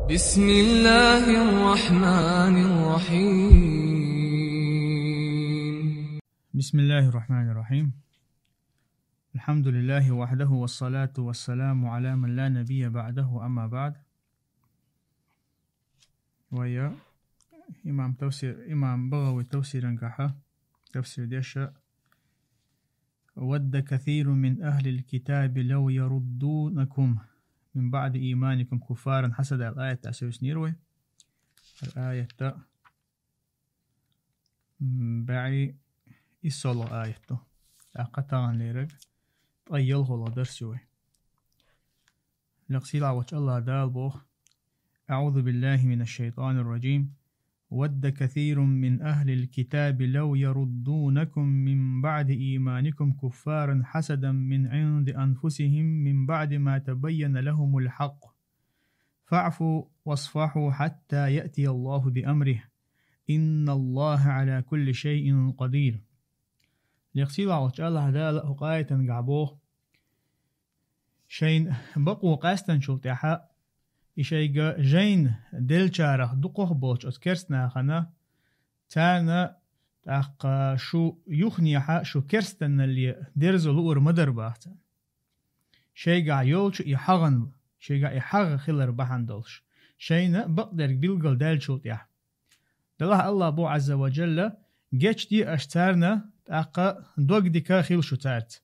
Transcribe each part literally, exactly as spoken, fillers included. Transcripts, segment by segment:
بسم الله الرحمن الرحيم. بسم الله الرحمن الرحيم. الحمد لله وحده والصلاة والسلام على من لا نبي بعده، أما بعد. Вай имам тафсир, имам БагӀави тафсирангахьа, тафсир деша: «ود كثير من أهل الكتاب لو يردونكم من بعد إيمانكم كفارا حسدا», аят асевс нирвай. Аятта, м, баӀи иссола аятта. ТӀаккха тагӀан лераг тӀайялхола дарси вай. Лекъсила вач Аллах Дала бох: أعوذ بالله من الشيطان الرجيم. «ود كثير من أهل الكتاب لو يردونكم من بعد إيمانكم كفارا حسدا من عند أنفسهم من بعد ما تبين لهم الحق فاعفوا واصفحوا حتى يأتي الله بأمره إن الله على كل شيء قدير». Лекъсила вач Аллах Дала хӀу аятангахь бох: шайн бакъо къаьстанчул тӀаьхьа и шайга жайн делчарах дукхах болчу оцу керстанахана, царна тӀаккха шу юхнехьа шу керстанналле дерзо луур ма дара бах царна. Шайгахь йолчу и хьагӀан, шайгахь и хьагӀ хилар бахьана долуш, шайна бакъдерг билггал даьллачул тӀаьхьа. Делахь Аллах бу Азза ва Джалла: «Гечде аша царна, тӀаккха дог дика хила шу цаьрца».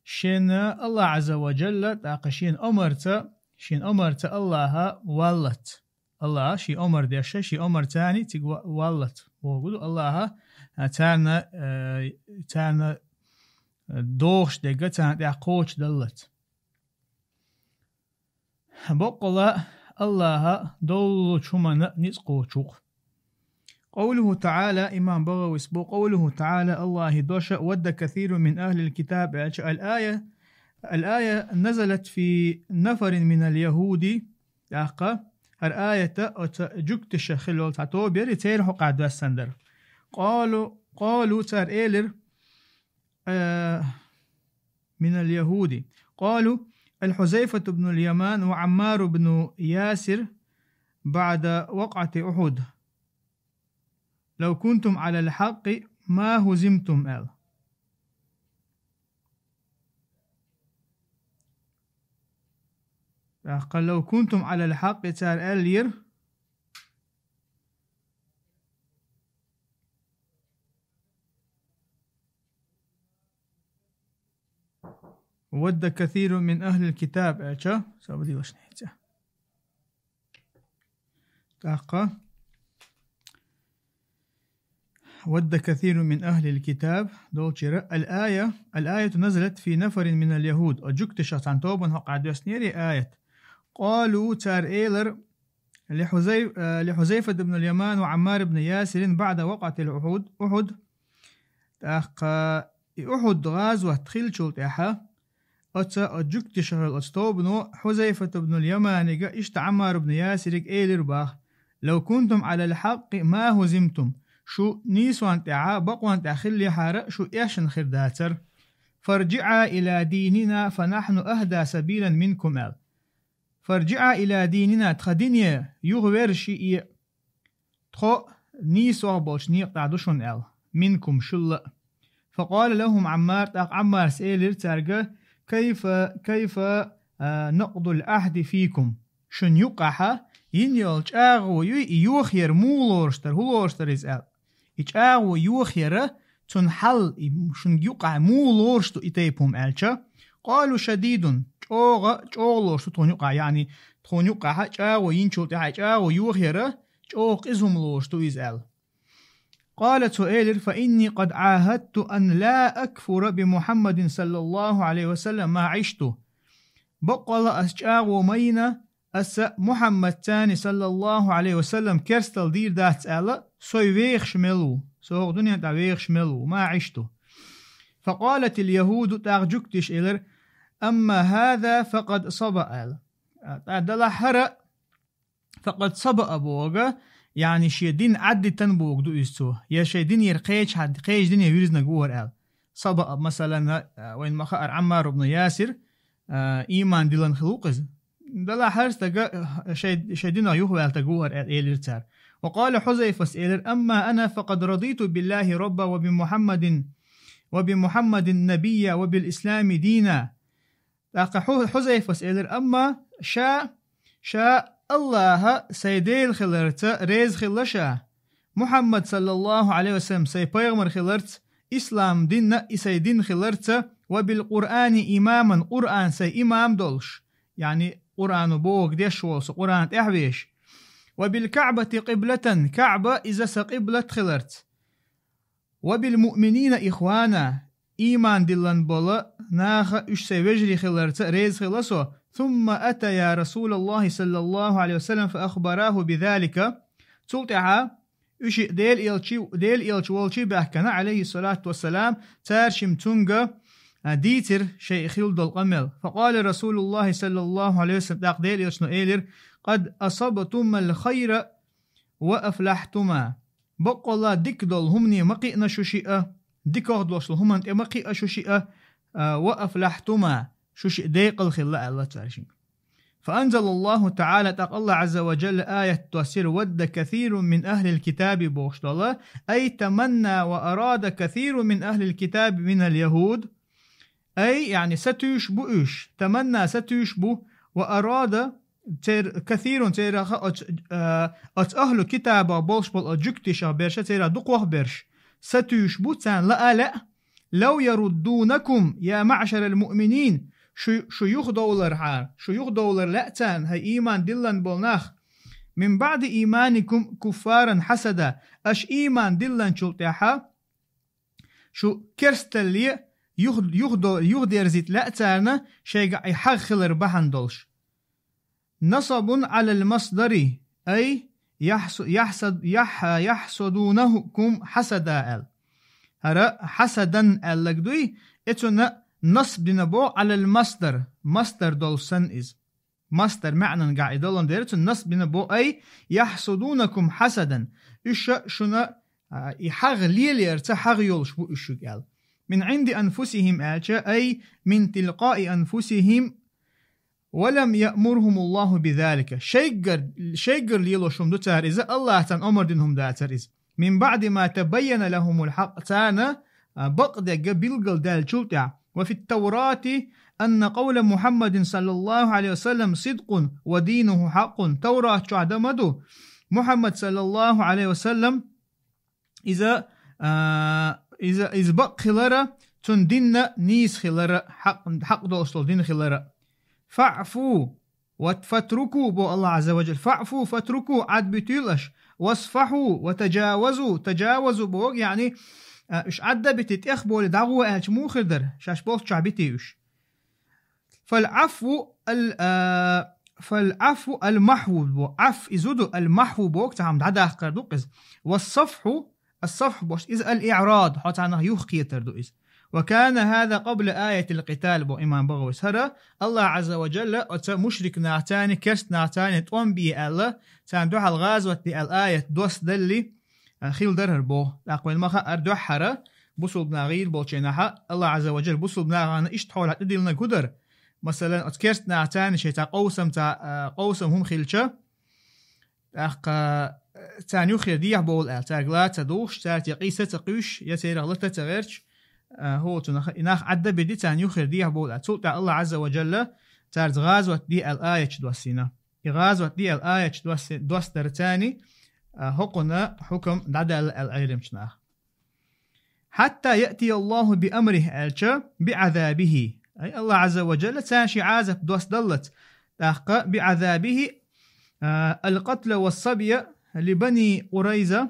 Шена Аллах Азза ва Джалла тӀаккха шен омарца, шен омарца Аллаха валлац. Аллаха шен омар деша, шен омарцани цига ва-, валлац. Боху ду Аллаха, а, царна, э, царна, э, дохуш дегга, царна тӀехь кхочушдаллац. Боккъала Аллаха доллучу хӀуманна ницкъ кхочуш ву-кх. قوله تعالى, имам БагӀавис бу, قوله تعالى, Аллахьи доша: «ود كثير من أهل الكتاب», аьлча, الآية، الآية نزلت في نفر من اليهود, тӀаккха хӀара аята оцу жуьгташа хилла цхьа тоба яри, церан хьокъехь доьссина дара. قالوا, قالوا, цара элира, э, من اليهود. قالوا: «الحذيفة بن اليمان وعمار بن ياسر بعد وقعة أحد. لو كنتم على الحق ما هزمتم», аьлла. ТӀаккха «لو كنتم على الحق» цара аьллера. «ود كثير من أهل الكتاب», аьлча, сабадилаш нехьца. ТӀаккха: «ود كثير من أهل الكتاب», долчера, «الآية، الآية نزلت في نفر من اليهود». Оцу жуьгташа цхьана тобанна хьокъехь доьссинера и аят. «قالوا», цара элира, «لحذي-، э, لحذيفة بن اليمان وعمار بن ياسر بعد وقعة أحد، أحد». ТӀаккха и Ухьуд гӀазот хиллачул тӀаьхьа, оцу, оцу жуьгташа хилла оцу тобано Хьузайфат ибн ал-Яманига, иштта Ӏаммар ибн Ясирига элира бах: «لو كنتم على الحق ما هزمتم». Шу нийсонна тӀехь, бакъонна тӀехь хиллехьара, шу эшна хир дацара. «فارجعا إلى ديننا فنحن أهدى سبيلا منكم», аьлла. «فارجعا إلى ديننا», тхан дине юхавер шиъ, тхо нийсох болчу некъа тӀехь ду шуна аьлла, «منكم», шул а. «فقال لهم عمار», тӀаккха Ӏаммарс элира цаьрга: «كيف، كيف، а, نقض العهد فيكم؟» Шун юкъахь йина йолу чӀагӀо юй, и йохаяр муха лоруш дара, хӀун лоруш дара иза аьлла. И чӀагӀо йохаяра, цунна хьал, и шун юкъахь муха лоруш ду и тайпа хӀума аьлча, «قالوا شديد», чӀогӀа, чӀогӀа лоруш ду тхуна юкъахь, яъни тхуна юкъахь чӀагӀо йинчул тӀаьхьа и чӀагӀо йохаяра, чӀогӀа къиза хӀума лоруш ду иза аьлла. «قال», цо элира: «فإني قد عاهدت أن لا أكفر بمحمد صلى الله عليه وسلم ما عشت». Баккъалла ас чӀагӀо ма йина, аса Мухьаммадцани, саллаллаху Ӏалайхи ва саллам, керстал дийр дац аьлла, со вехаш мел ву, со хӀокху дуьнен тӀехь вехаш мел ву, ما عشت. «فقالت اليهود», тӀаккха жуьгташа элира: «أما هذا فقد صبأ», аьлла. ТӀаккха делахь хӀара, «فقد صبأ» боху, яъни шен дин Ӏаддитина боху ду иза цо, я шайн динера кхеча хьан-, кхечу дине вирзинарг ву хӀара аьлла. «صبأ», масалан, а, вайна ма хаара, Ӏаммар ибн Ясир, а, ийман диллина хилла ву-кх иза. Далла хьарстага шай, шай динах юхваьлтаг вухар элира цар. وقال حذيفة элира: أما أنا فقد رضيت بالله ربا وبمحمد وبمحمد نبيا وبالإسلام دينا. ТӀаккха Хьу-, Хьузайфас элира: амма ша, ша Аллаха сай Дела хиларца реза хилла ша. Мухьаммад саллаллаху алейхи ва саллям сай пайгӀамар хиларца, ислам динна и сай дин хиларца, وبالقرآن إماما, Къуръан сай имам долуш, яъни Къуръано бохург деш волу со, Къуръан тӀехь веш. وبالكعبة قبلة, КаӀба иза сан къиблат хиларца. وبالمؤمنين إخوانا, ийман диллина болу наха уьш сайн вежарий хиларца реза хилла со. ثم أتيا رسول الله صلى الله عليه وسلم فأخبراه بذلك. Цул тӀаьхьа уьш Дела элча, Дела элча волчу баьхкина, алейхиссалату вассалам, цара шимма цуьнга, а, дийцира шайн хилла долу къамел. فقال رسول الله صلى الله عليه وسلم, тӀаккха Дела элчано элира: قد أصبتما الخير وأفلحتما. Баккъалла дика долу хӀумане ма кхиъна шу шиъ, диках долуш долу хӀуманна тӀе ма кхиъна шу шиъ, а, وأفلحتما, шу шиъ декъала хилла аьлла цара шимма. فأنزل الله تعالى, тӀаккха Аллах Азза ва Джалла аят доссира: ود كثير من أهل الكتاب бохуш долу, أي تمنى وأراد كثير من أهل الكتاب من اليهود. Ай, яъни, сатуьйсуш бу уьш, таманна сатуьйсуш бу, وأراد, цер-, كثير, церах оцу, а, оцу ахьлу китабах болуш болу оцу жуьгташах берш, церах дукхах берш сатуьйсуш бу, царна лаа лаьа, لو يردونكم يا معشر المؤمنين, шу, шу юхадовлархьара, шу юхадовлар лаьа царна, хӀай ийман диллина болу нах, من بعد إيمانكم كفارا حسدا, аша ийман диллинчул тӀаьхьа шу керсталле юх-, юхдо-, юхдерзийта лаьа царна шайгахь и хьагӀ хилар бахьана долуш. نصب على المصدر, أي يحس-, يحسد-, يح-, يحسدونكم حسدا аьлла. ХӀара حسدا аьлларг дуй, и цунна насб дина бо على المصدر, масдар долуш санна иза. Масдар маьӀнангахь и долун дера, цунна насб дина бо, أي يحسدونكم حسدا. Уьш шуна, а, и хьагӀ леларца хьагӀ йолуш бу уьш шуьга аьлла. من عند أنفسهم аьлча, أي من تلقاء أنفسهم ولم يأمرهم الله بذلك. Шайггар, шайггар лелош хӀума ду цара иза, Аллаха царна омра дина хӀума дацара иза. من بعد ما تبين لهم الحق, царна, а, бакъдерг билгалдаьллачул тӀаьхьа. وفي التوراة أن قول محمد صلى الله عليه وسلم صدق ودينه حق. Таврат чохь дан ма ду, Мухьаммад саллаллаху алейхи ва саллам, иза, а, иза, иза бакъ хилара, цуьнан динна нийса хилара, хьакъ, хьакъ долуш долу дин хилара. فاعفوا واتركوا, бо Аллах Азза ва Джалла. فاعفوا واتركوا, Ӏадбуьтийла аша. واصفحوا وتجاوزوا, تجاوزوا боху, яъни, а, уьш Ӏадда бити, тӀехболий, дӀагӀо аьлча муха хир дара, шаьш болччохь бити уьш. فالعفو ال-, а, فالعفو المحو бо. Ӏафу иза ду, المحو боху, цхьа хӀума дӀадаккхар ду иза. والصفح, الصفح боху, иза الإعراض, хьо цхьаннах юхакхетар ду иза. وكان هذا قبل آية القتال бо имам БагӀавис. ХӀара Аллах Азза ва Джалла оцу мушрик нахаца, керст нахаца тӀом бе аьлла, царна дуьхьал гӀазот де аьлла аят доссадалли, а, хилла дара хӀара боху. ТӀаккха вайна ма хаъара, дуьххьара бусулба нах гӀийр болчу хенахь Аллах Азза ва Джалла бусулба нахана иштта хьолахь тӀедиллинарг хӀун дара? Масалан, оцу керст нахаца шайн цхьа къовсам, цхьа, а, къовсам хӀума хилча, тӀаккха, а, царна юххера дехьа бовла аьлла, цаьрга ла ца дугӀуш, цаьрца я къийса ца кхуьйсуш, я церах ла та ца гӀерташ, а, хӀо цу нах-, и нах Ӏадда беди, царна юххера дехьа бовла аьлла. Цул тӀаьхьа Аллах Азза ва Джалла цаьрца гӀазот де аьлла аяташ доссийна. И гӀазот де аьлла аяташ досси-, доссадарца, а, хӀокхунна хьукам дӀадаьлла аьлла Ӏеламчу наха. حتى يأتي الله بأمره аьлча, بعذابه. Ай, Аллах Азза ва Джалла царна шен Ӏазап доссадаллалц. ТӀаккха بعذابه, а, القتل والسبي لبني قريظة.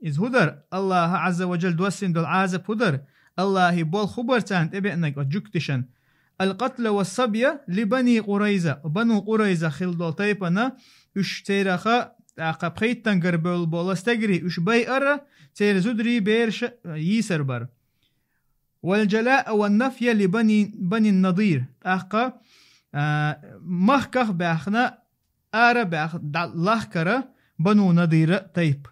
Иза хӀун дара? Аллаха Азза ва Джалла доссийна долу Ӏазап хӀун дара? Аллахьан болх хӀун бара царна тӀебеанарг оцу жуьгташна? القتل والسبي لبني قريظة. Бану Къурайза хилла долу тайпана уьш цераха, тӀаккха пхийттангара бевлла болу стегарий уьш байара, церан зударий, бераш йийсар бара. والجلاء والنفي لبني، بني النضير. ТӀаккха, а, махках а баьхна, ара а баьхна, дӀа-, лахкара Бану Надира тайпа.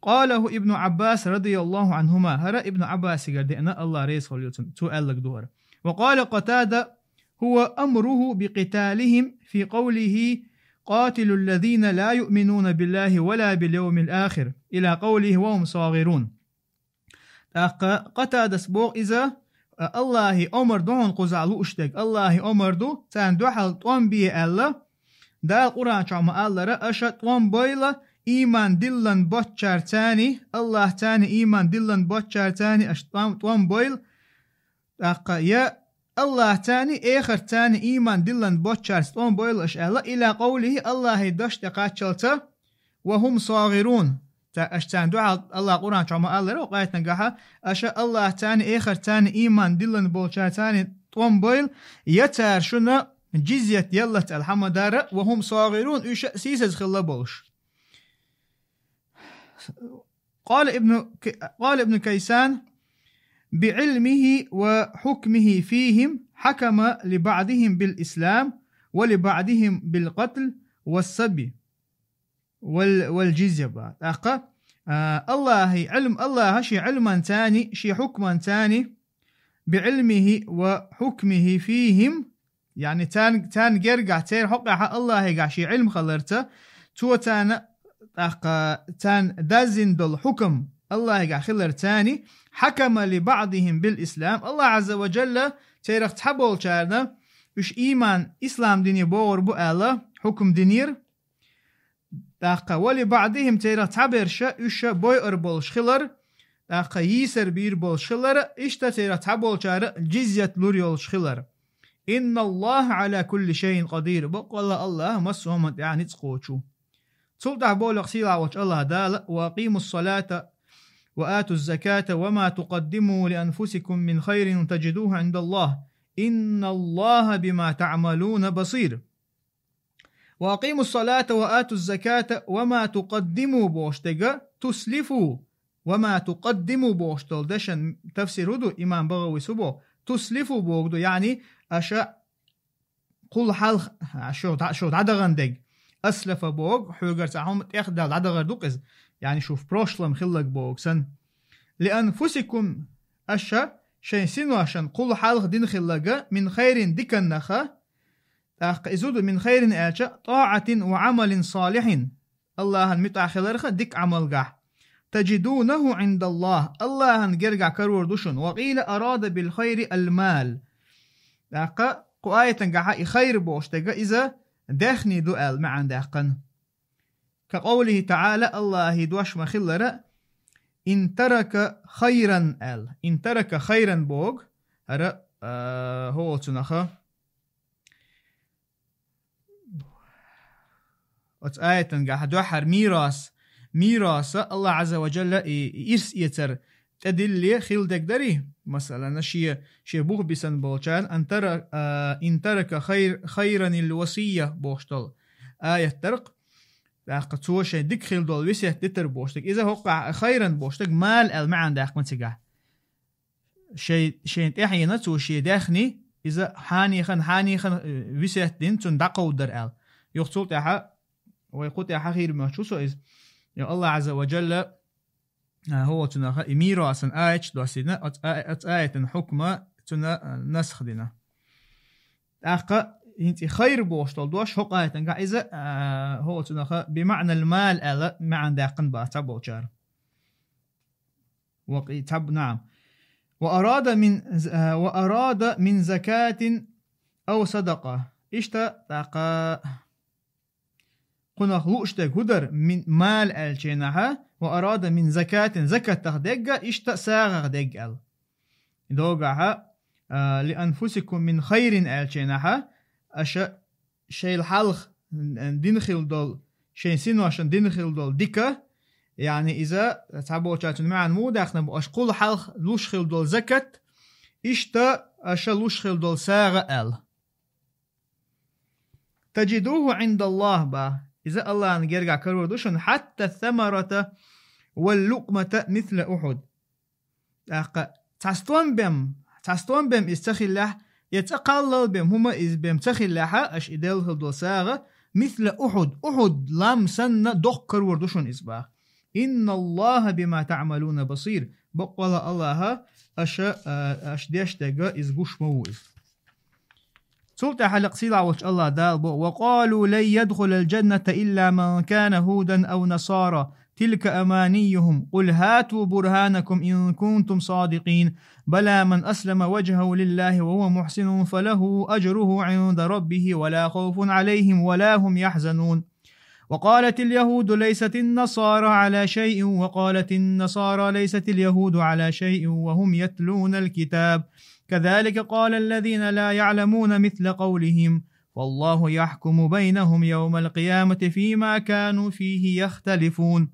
قاله ابن عباس رضي الله عنهما. ХӀара Ибн Ӏаббасигара деана, Аллах реза хуьлийла цунна, цо аьлларг ду хӀара. وقال قتادة هو أمره بقتالهم في قوله: قاتلوا الذين لا يؤمنون بالله ولا باليوم الآخر، إلى قوله: وهم صاغرون. ТӀаккха Къатадас боху иза, а, Аллахьи омар ду хьуна кхузахь лууш дерг, Аллахьи омар ду, царна дуьхьал тӀом бе аьлла, Дала Къуръан чохь ма-аллара, аша тӀом бойла, ийман диллан боцчарцани, Аллахьцани ийман диллан боцчарцани аша тӀом, тӀом бойла, тӀаккха я Аллахьцани, эхартцани ийман диллан боцчарца тӀом бойла аша аьлла, إلى قوله, Аллахьи дош тӀе кхаччалца, وهم صاغرون. Ца-, аша царна дуьхьал Аллахь Къуръан чохь ма-аллара, къайтангахьа, аша Аллахьцани, эхартцани ийман диллан болчарцани тӀом бойла, я цара шуна джизйат еллац аьлла хьа ма дарра, وهم صاغرون, уьш а сийсаза хилла болуш. قال ابن ك-، قال ابن كيسان: بعلمه وحكمه فيهم حكم لبعضهم بالإسلام ولبعضهم بالقتل والسبي وال-، والجزية ба. ТӀаккха, а, Аллахьи Ӏилм-, Аллахьа шен Ӏилманцани, шен хьукманцани, بعلمه وحكمه فيهم, яъни царна, царна гергахь, церан хьокъехьа Аллахьигахь шен Ӏилм хиларца, цо царна, тӀаккха царна даззина долу хьукам Аллахьигахь хиларцани, حكم لبعضهم بالإسلام, Аллахь Ӏазза ва Джалла церах цхьаболчарна уьш ийман, ислам дине богӀур бу аьлла, хьукам динера, тӀаккха, ولبعضهم, церах цхьаберша уьш бойур болуш хилар, тӀаккха йийсар бийр болуш хилар, иштта церах цхьаболчара джизйат лур йолуш хилар. إن الله على كل شيء قدير. Баккъалла Аллахь массо а хӀуманна тӀехь ницкъ кхочу. Цул тӀаьхьа боху сийлахь волчу Аллахь Дала: وأقيموا الصلاة وآتوا الزكاة وما تقدموا لأنفسكم من خير تجدوه عند الله إن الله بما تعملون بصير. وأقيموا الصلاة وآتوا الزكاة وما تقدموا бохуш дерг, تسلفوا, وما تقدموا бохуш долу дешан тафсир хӀун ду, имам БагӀавис хӀун боху, تسلفوا боху ду, яъни аша кхул хьалха, шу дӀа-, шу дӀадахана дерг. أسلف боху, хьоьгара цхьа хӀума тӀехдала дӀадахар ду-кх иза, яъни шу в прошлом хилларг боху санна. لأنفسكم, аша шайн синошна кхул хьалха дина хилларг, من خير, диканнах, тӀаккха иза хӀун ду, من خير аьлча, طاعة وعمل صالح, Аллахьан муьтӀахь хиларх дика Ӏамалгахь, تجدونه عند الله, Аллахьан гергахь карор ду шуна. وقيل أراد بالخير المال. ТӀаккха кху аятангахьа и хайр бохуш дерг иза даьхни ду аьлла маьӀна даьккхина. كقوله تعالى, Аллахьи дош ма-хиллара, إن ترك خيرا аьлла. إن ترك خيرا боху, хӀара, а, хӀокху цунах оцу аятангахь дуьххьара мирас, мираса Аллахь Ӏазза ва Джалла и, и ирс эцар тӀедилле хилла дерг дарий? Масалан, шен, шен бух бисина болчарна, أن تر-, а, إن ترك خير-, خيرا الوصية бохуш долу аят дара-кх. ТӀаккха цо шайн дика хилла долу весет дитар бохуш дерг. Иза хӀокхахь خيرا бохуш дерг мал аьлла маьӀна даьккхина цигахь. Шайн, шайн тӀаьхьена цо шен даьхни, иза хьанехана, хьанехана, э, весет дина, цунна дӀакховдадар аьлла. Юха цул тӀаьхьа, вай кху тӀехь хьахийра моьттуш ву со иза. Йо, Аллахь Ӏазза ва Джалла, а, хӀокху цунах и мирасан аяташ доссийна, оцу а-, оцу аятан хьукма цунна, а, насх дина. ТӀаккха хӀинца и хайр бохуш долу дош хӀокху аятангахь иза, а, хӀокху цунах بمعنى المال аьлла маьӀна даьккхина бац цхьаболчара. وقي-، цхьаб-, نعم. وأراد من ز-، а, وأراد من زكاة أو صدقة. Иштта, тӀаккха, кхунах лууш дерг хӀун дара, мин-, мал аьллачу хенахьа, وأراد من زكاة, закатах дерг а, иштта сагӀах дерг аьлла. И догахьа, а, لأنفسكم من خير аьллачу хенахьа, аша шайла хьалха дина хилла долу, шайн синошна дина хилла долу дика, яъни иза цхьаболчара цуьнан маьӀна муха даьккхина бу, аша кхул хьалха луш хилла долу закат, иштта аша луш хилла долу сагӀа аьлла. تجدوه عند الله боху. Иза Аллахьан гергахь карор ду шуна, حتى الثمرة واللقمة مثل أحد. ТӀаккха цхьа стом бен, цхьа стом бен иза ца хиллехь, я цкъа кхаллал бен хӀума иза бен ца хиллехьа, аша и делла хилла долу сагӀа, مثل أحد, Ухьуд лам санна доккха карор ду шуна иза боху. إن الله بما تعملون بصير. Баккъала Аллахьа аша, а, аша деш дерг иза гуш ма ву иза. Цул тӀаьхьа лекха сийлахь волчу Аллах Дала боху: «وقالوا لن يدخل الجنة إلا من كان هودا أو نصارى تلك أمانيهم قل هاتوا برهانكم إن كنتم صادقين بلى من أسلم وجهه لله وهو محسن فله أجره عند ربه ولا خوف عليهم ولا هم يحزنون». وقالت اليهود ليست النصارى على شيء وقالت النصارى ليست اليهود على شيء وهم يتلون الكتاب كذلك قال الذين لا يعلمون مثل قولهم فالله يحكم بينهم يوم القيامة فيما كانوا فيه يختلفون.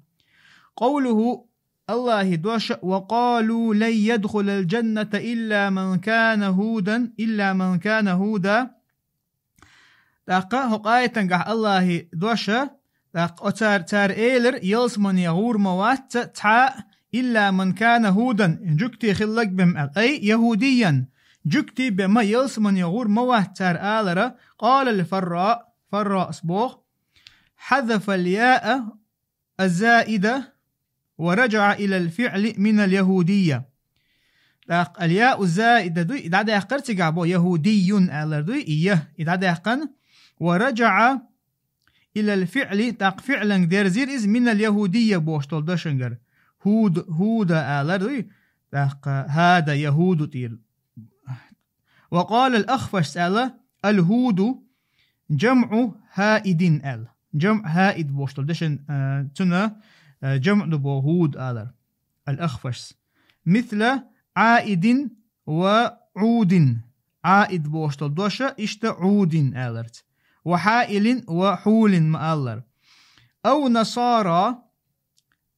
قوله Аллахи дош: «وقالوا لن يدخل الجنة إلا من كان هودا إلا من كان هودا». ТӀаккха хӀокху аятангахь Аллахи дош, тӀаккха оцара цара элира: «Ялсамане гӀур ма вац цхьа а, илла ман кана хӀудан, жуьгти хилларг бен аьлла, ай, яхӀудиян, жуьгти бен ма ялсамане гӀур ма вац цара», алара, къалал Фарра, Фарраъс боху: «Хьазафал яа аззаида ва раджаӀа илал фиӀли минал яхӀудийя». ТӀаккха ал яу заида дуй, и дӀадаьккхира цигахь бо яхӀудийюн алар дуй, и я, и дӀадаьккхина. «Ва раджаӀа илал фиӀли», тӀаккха фиӀланга дерзира иза, «минал яхӀудийя» бохуш долу дашангара. «ХӀуда», «хӀуда» алар дуй, тӀаккха «хӀада яхӀуду» тӀера. «Ва къалал Ахфашс» аьлла: «Ал хӀуду жамӀу хӀаидин» аьлла. «ЖамӀ хӀаид» бохуш долу дашан, а, цуьнан, а, жамӀ ду боху «хӀуд» алар. «Ал Ахфашс». «Мисла Ӏаидин ва Ӏудин». Ӏаид бохуш долу дош иштта Ӏудин аларца. «Ва хьаилин ва хьулин» ма аллара. «Ав насара»,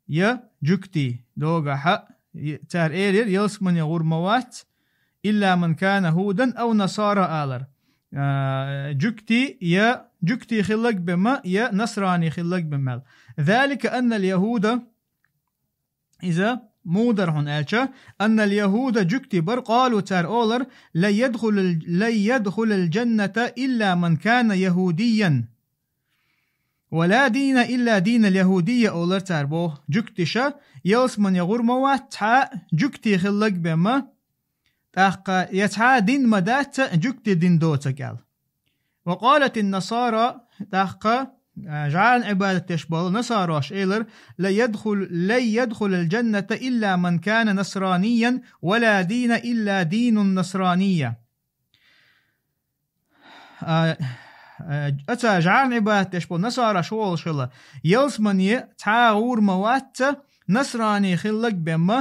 я жуьгти, догахьа, я, цара элира, ялсамане гӀур ма вац, «илла ман кана хӀудан ав насара» алар. А, жуьгти, я жуьгти хилларг бен ма, я насрани хилларг бен ма аьлла. «Залика аннал яхӀуда», иза муха дара хьуна аьлча, «аннал яхӀуда», жуьгти бара, «къалу», цара олар: «Лан ядхулал, лан ядхулал жанната илла ман кана яхӀудиян». «Ва ла дина илла динал яхӀудийя», олар цара боху. Жуьгтиша, ялсамане гӀур ма вац цхьа а, жуьгти хилларг бен ма, тӀаккха я цхьа а дин ма дац цхьа а, жуьгти дин доцург аьлла. «Ва къалатин насара», тӀаккха, а, жӀарна Ӏибадат деш болу насарош элира: «Ла ядхул-, лан ядхулал жанната илла ман кана насраниян, ва ла дина илла динун насранийя». А, а, оцара жӀарна Ӏибадат деш болу насараш хӀун олуш хилла: ялсамане цхьа а гӀур ма вац цхьа а, насрани хилларг бен ма,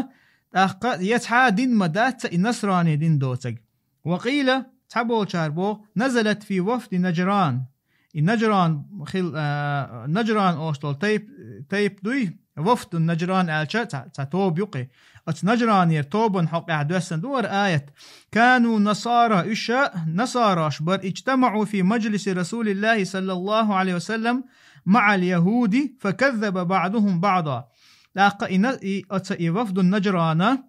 тӀаккха я цхьа а дин ма дац цхьа а и насрани дин доцург. «Ва къийла», цхьаболчара боху: «Назалат фи вафди Наджран». И Наджран хил-, а, Наджран олуш долу тайп-, тайп дуй, вафду Наджран аьлча, цхьа, цхьа тоба ю кхин. Оцу Наджранера тобанан хьокъехь доьссина ду хӀара аят. «Кану насара», уьш а насарош бара, «иджтамаӀу фи маджлиси Расулиллахи саллаллаху Ӏалайхи ва саллам маӀал яхӀуди, факаззаба баӀдухум баӀда». ТӀаккха и на-, и, оцу и вафду Наджрана,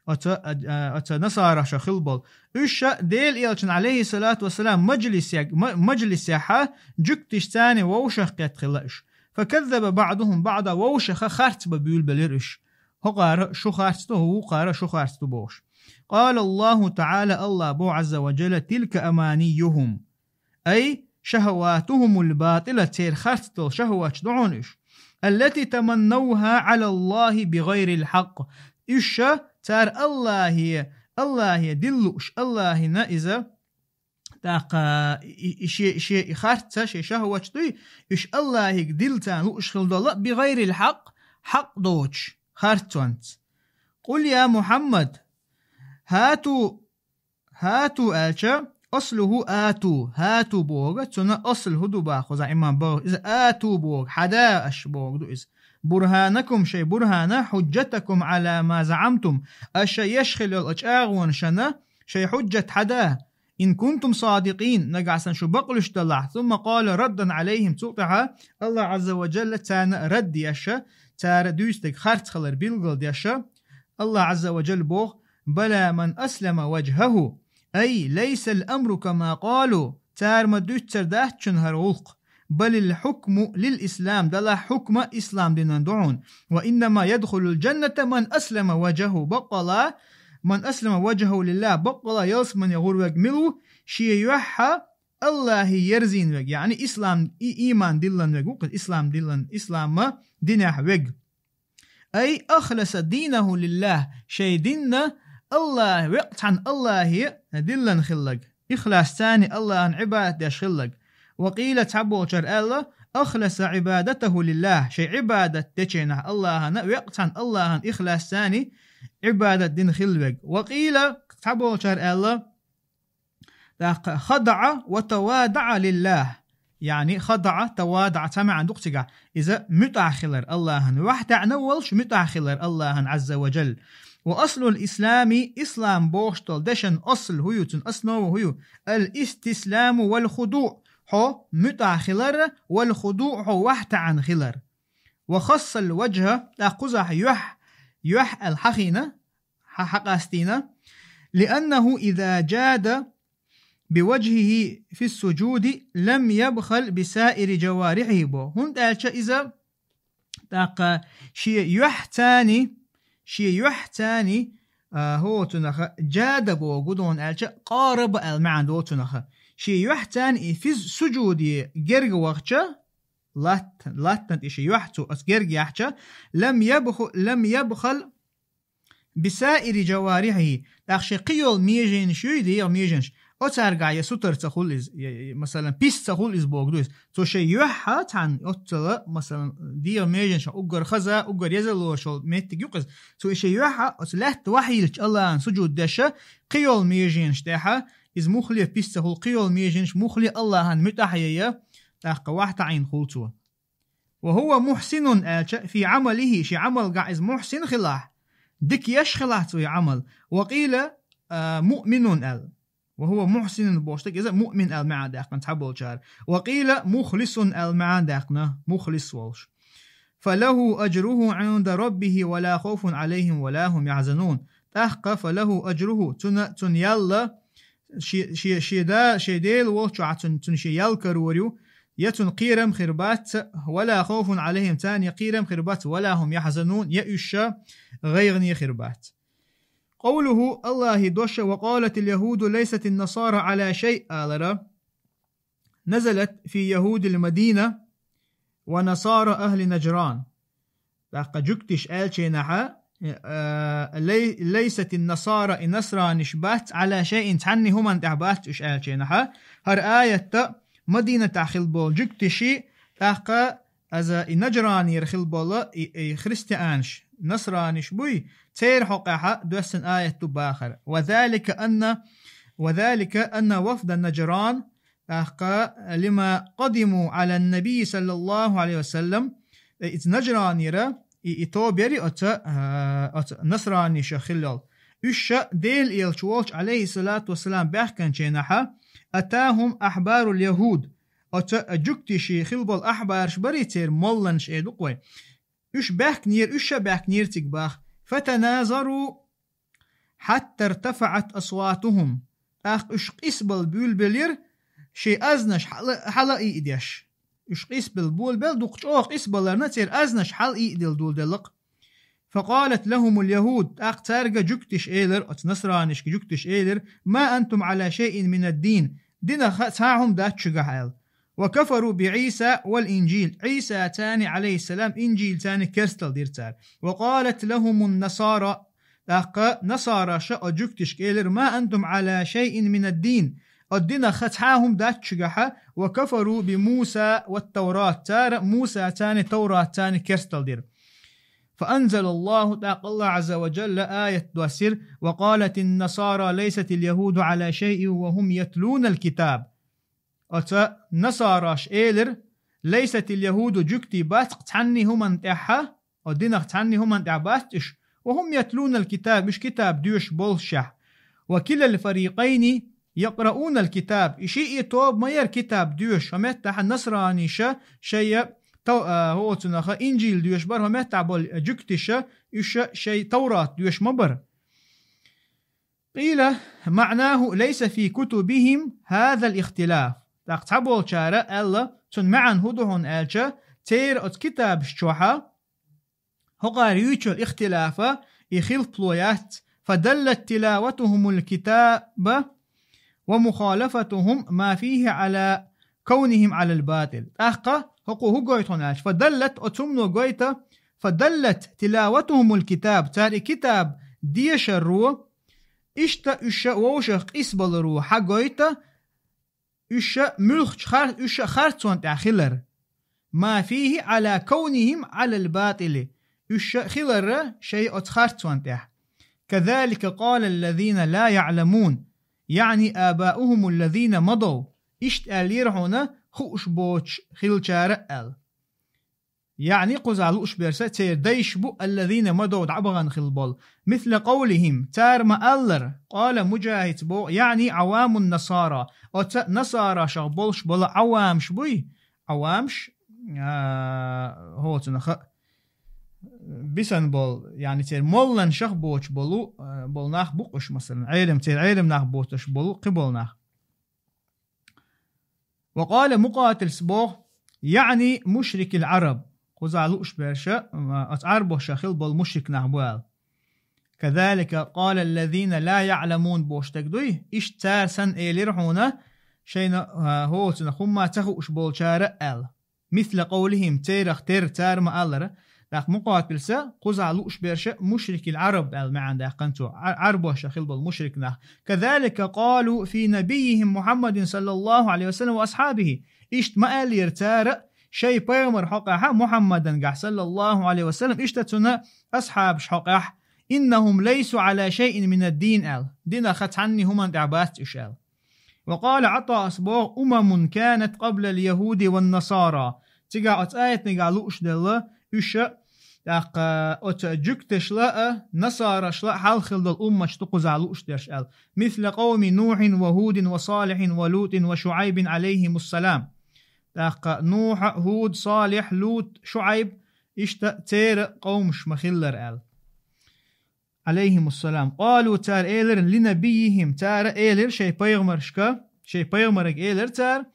оцу, а, а, оцу насароша хилла болу. Уьш а Делан Элчанан, Ӏалайхи салату ва салам, маджлисег-, ма-, маджлисехьа жуьгтиш царна вовшах кхетта хилла уьш. «Факаззаба баӀдухум баӀда», вовшаха харц бан буьйлабелира уьш. ХӀокхара шу харц ду, вукхара шу харц ду бохуш. Къала Аллаху ТаӀала, Аллах боху Ӏазза ва Джалла: «Тилка аманийюхум». Ай, шахаватухумул батила, церан харц долу шахаваташ ду хьуна уьш. «Аллати таманнавха Ӏалаллахи бигайрил хьакъ». Уьш а цара Аллахе, Аллахе дилла лууш, Аллахина иза, тӀаккха и, и, и шен, шен и харц а, шен шахаваташ дуй, уьш Аллахига дилла царна лууш хилла долу а, бигайрил хьакъ, хьакъ доцуш, харцонца. «Къул я Мухьаммад, хӀату», «хӀату» аьлча, аслуху «ату», «хӀату» боху, цуьнан асл хӀун ду боху, иза имам боху, иза «ату» боху, «хьада» аша боху ду иза. «БурхӀанакум», шайн бурхӀана, «хьуджатакум Ӏала ма заӀамтум», аша еш хилла йолу чӀагӀонашна шайн хьуджат хьада, «ин кунтум садикъин», нагахь санна шу бакълуьйш далахь. «Сумма къала раддан Ӏалайхим», цул тӀаьхьа Аллах Ӏазза ва Джалла царна рад деш а, цара дуьйцург харц хилар билгал деш а, Аллах Ӏазза ва Джалла боху: «Бала ман аслама ваджхаху». Ай, лайсал амру кама къалу, цара ма дуьйцур дац шуна хӀара гӀуллакх. «Балил хьукму лил ислам», далахь хьукма ислам динан ду хьуна. «Ва иннама ядхулул джанната ман аслама ваджхаху». Баккъала, «ман аслама ваджхаху лиллах», баккъала ялсамане гӀур верг мила ву, шен юьхьа Аллахье ерзийна вег, яъни ислам, и-, ийман диллина вег ву-кх, ислам диллина, ислама динехь вег. أي أخلص دينه لله, шайн дин Аллахь, веккъа цхьана Аллахье диллина хилларг, ихлас цани Аллахьан Ӏибадат деш хилларг. وقيل, цхьаболчара аьлла, أخلص عبادته لله, шайн Ӏибадат дечу хенахь Аллахьана, веккъа цхьана Аллахьана ихлас цани Ӏибадат дина хилла вег. وقيل, цхьаболчара аьлла, тӀаккха خضع وتواضع لله. Яъни خضع, تواضع цхьа маьӀна ду-кх цигахь. Иза муьтӀахь хилар Аллахьан. Ваьхьа таьӀна волуш муьтӀахь хилар Аллахьан, عز وجل. وأصل الإسلام, ислам бохуш долу дешан асл хӀун ю, цуьнан основа хӀун ю? الاستسلام والخضوع. Хьо муьтӀахь хилар, والخضوع, хьо ваьхьа таьӀна хилар. وخص الوجه, тӀаккха кхузахь юьхь, юьхь аьлла хьахийна, хьа-, хьакъастийна. لأنه إذا جاد بوجهه في السجود لم يبخل بسائر جوارحه боху. ХӀунда аьлча иза, тӀаккха шен юьхь цани, шен юьхь цани, а, хӀо цунах, جاد боху гудон аьлча, къараба аьлла маьӀна ду цунах. Шен юьхь цани и физ-, сужуде герга вахча, латт-, латтана тӀе шен юьхь цо аса герга яхьча, لم يبخ-, لم يبخل بسائر جوارحه, тӀаккха шен кхин йолу меженаш юй, дегӀан меженаш, оцаьргахь я сутара ца хуьлу иза, я, я, масалан, пис ца хуьлу иза боху ду иза. Цо шен юьхь цхьана оццала, масалан, дегӀан меженаш уггар хаза, уггар еза лоруш йолу меттиг ю-кх иза. Цо шен юьхь оцу лаьтта ваьхьийлачу Аллахьан сужуд деш, кхин йолу меженаш тӀехь, иза муххале пис ца хуьлу, кхин йолу меженаш муххале Аллахьан муьтӀахь яй, тӀаккха ваьхьа таьӀна хуьлу цо. وهو محسن аьлча, في عمله, шен Ӏамалгахь иза мухьсин хилахь, дика еш хилахь цо и Ӏамал. وقيل, а, مؤمن аьлла. وهو محسن бохуш дерг иза مؤمن аьлла маьӀна даьккхина цхьаболчара. وقيل مخلص аьлла маьӀна даьккхина, мухлис волуш. فله أجره عند ربه ولا خوف عليهم ولا هم يحزنون. ТӀаккха فله أجره, цуьнан, цуьнан ял, шен, шен, шен да, шен Дела волчохь цуьнан, цуьнан шен ял карор ю, я цуьнан кхерам хир бац, ولا خوف عليهم, царна я кхерам хир бац, ولا هم يحزنون, я уьш гӀайгӀане хир бац. قوله, Аллахьан дош, وقالت اليهود ليست النصارى على شيء алар, نزلت في يهود المدينة ونصارى أهل نجران. ТӀаккха жуьгташа аьллачу хенахь, а, лай-, ليست النصارى, и насраниш бац, على شيء, цхьанна хӀуманна тӀехь бац уьш аьллачу хенахь, хӀара аят Мадинатехь хилла болу жуьгташий, тӀаккха иза и Наджранера хилла болу и, и христианаш, насраниш буй, церан хьокъехь доьссина аят ду бахара. وذلك أن، وذلك أن وفد نجران, тӀаккха لما قدموا على النبي صلى الله عليه وسلم, иза Наджранера и, и тоба яри оцу, а, оцу насранеша хилла йолу. Уьш ша Делан элча волчу, عليه الصلاة والسلام, баьхкинчу хенахь, أتاهم أحبار اليهود, оцу жуьгташий хилла болу ахьбараш барий церан, молланаш эр ду-кх вай. Уьш баьхкинера, уьш ша баьхкинера цига баха. فتناظروا حتى ارتفعت أصواتهم. ТӀаккха уьш къийсабелла буьйлабелира, шайн азнаш хьала, хьала а ийдеш. Уьш къийсабелла буьйлабелла, дукха чӀогӀа къийсабаларна церан азнаш хьала а ийделла доладелла-кх. فقالت لهم اليهود, тӀаккха цаьрга жуьгташа элира, оцу насранишка жуьгташа элира: ما أنتم على شيء من الدين, динах цхьа а хӀума дац шуьгахь, аьлла. وكفروا بعيسى والإنجيل, Ӏийса царна, عليه السلام, Инжил царна керстал дира цара. وقالت لهم النصارى, тӀаккха насараша оцу жуьгташка элира: ما أنتم على شيء من الدين, оцу динах цхьа а хӀума дац шуьгахь, وكفروا بموسى والتوراة, цара Муса царна, Таврат царна керстал дира. فأنزل الله, тӀаккха Аллах Ӏазза ва Джалла аят доссира: وقالت النصارى ليست اليهود على شيء وهم يتلون الكتاب. Оцу насараша элира: ليست اليهود, жуьгтий бац-кх цхьанна хӀуманна тӀехь, оцу динах цхьанна хӀуманна тӀехь бац уьш, وهم يتلون الكتاب, уьш китаб доьшуш боллушехь. وكلا الفريقين يقرؤون الكتاب, и шиъ а тоба ма яра китаб доьшуш, хӀокху меттехь насраниша шайн тов-, а, хӀокху цунах Инжил доьшуш бара, хӀокху меттехь болу жуьгташа, уьш шайн Таврат доьшуш ма бара. قيل معناه ليس في كتبهم هذا الاختلاف. ТӀаккха цхьаболчара аьлла, цуьнан маьӀна хӀун ду хьуна аьлча, церан оцу китабаш чохь хӀокхара юьйцуш йолу ихтилаф, и хилпало яц. فدلت تلاوتهم الكتاب ومخالفتهم ما فيه على كونهم على الباطل. ТӀаккха хӀокхо хӀу гойту хьуна аьлча, فدلت, оцу хӀумано гойту, فدلت تلاوتهم الكتاب, цара и китаб дешаро, иштта уьш вовшах къийсабаларо хьагойту, уьш муьлххачу хар-, уьш харцонна тӀехь хилар. ما فيه على كونهم على الباطل. Уьш хилар шайн оцу харцонна тӀехь. كذلك قال الذين لا يعلمون، يعني آباؤهم الذين مضوا. Иштта аьллера хьуна хууш боцуш хиллачара а аьлла. Яъни кхузахь лууш берш церан дайш бу, الذين مضوا, дӀабахана хилла болу. مثل قولهم, цара ма-аллара, قال مجاهد боху, يعني عوام النصارى, оцу насарашах болуш болу Ӏавамаш буй, Ӏавамаш, а, хӀоцунах а, бисан болу, яъни церан молланашах боцуш болу, а, болу нах бу-кх уьш, масалан, Ӏелам, церан Ӏелам нах боцуш болу кхин болу нах. وقال مقاتل боху, يعني مشركي العرب. Кхузахь лууш берш, а, оцу Ӏарбошах хилла болу мушрик нах бу аьлла. كذلك قال الذين لا يعلمون бохуш стаг дуй, иштта цара санна элира хьуна, шайна, а, хӀоцунах хӀумма ца хууш болчара а аьлла. مثل قولهم, церах терра цара ма-аллара. ТӀаккха Мукъатилс, кхузахь лууш берш مشركي العرب аьлла маьӀна даьккхина цо, Ӏа-, Ӏарбошах хилла болу мушрик нах. كذلك قالوا في نبيهم محمد صلى الله عليه وسلم وأصحابه. Иштта ма-аллара цара шайн пайхамар хьокъехь Мухьаммадангахь, صلى الله عليه وسلم, иштта цуьнан асхьабаш хьокъехь, إنهم ليسوا على شيء من الدين аьлла. Динах цхьанний хӀуманна тӀехь бац уьш аьлла. وقال عطاء боху, أمم كانت قبل اليهود والنصارى. Цигахь оцу аятнигахь лууш делла, уьш, тӀаккха оцу жуьгташла а, насарашла а хьалха хилла долу умматаш ду кхузахь лууш дерш аьлла. مثل قوم نوح وهود وصالح ولوط وشعيب عليهم السلام. ТӀаккха Нухь, ХӀуд, Салихь, Лут, ШуӀайб, иштта церан къомаш ма-хиллара аьлла. عليهم السلام. قالوا, цара элира, لنبيهم, цара элира шайн пайхамаршка, шайн пайхамарга элира цара,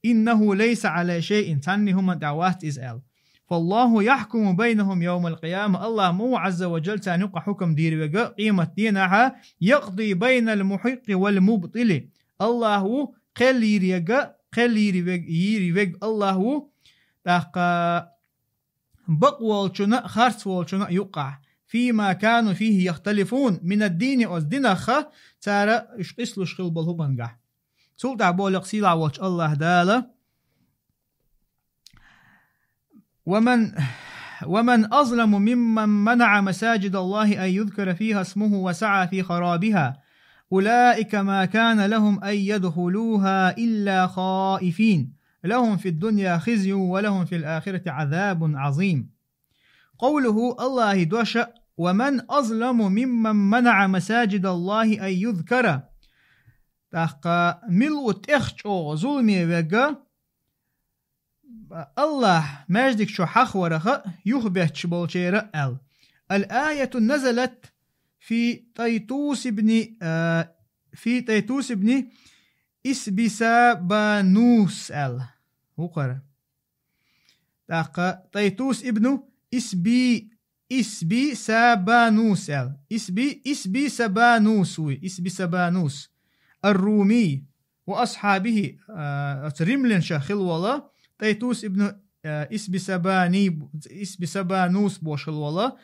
إنه ليس على شيء, цхьанний хӀуманна тӀехь вац иза аьлла. فالله يحكم بينهم يوم القيامة, АллахӀ ма ву, عز وجل, царна юкъахь хьукам дийр верг къематдийнахь, يقضي بين المحق والمبطل. АллахӀ ву кхел йийр верг, кхел йийр верг, йийр верг АллахӀ ву, тӀаккха бакъ волчунна а, харц волчунна а юкъахь. فيما كانوا فيه يختلفون من الدين, оцу динах цара уьш къийсалуш хилла болу хӀумангахь. Цул тӀаьхьа боху сийлахь волчу АллахӀ Дала: ومن، ومن أظلم ممن منع مساجد الله أن يذكر فيها اسمه وسعى في خرابها، أولئك ما كان لهم أن يدخلوها إلا خائفين، لهم في الدنيا خزي ولهم في الآخرة عذاب عظيم. قوله, АллахӀан дош: ومن أظلم ممن منع مساجد الله أن يذكر. ТӀаккха мила ву тӀех чӀогӀа зуламе верг АллахӀ маьждиг чу хьахаварах юхабетташ болчеран аьлла. الآية نزلت في طيطوس بن، а, في طيطوس بن إسبسبانوس аьлла. ХӀокхара. ТӀаккха Тайтус ибну Исби-, Исбисабанус аьлла. Исби-, Исбисабанус вуй, Исбисабанус. Ар-Руми ва асхьабихи, а, оцу римлянашах хилла волу, Тайтус ибну, а, Исбисабани, Исбисабанус бохуш хилла волу.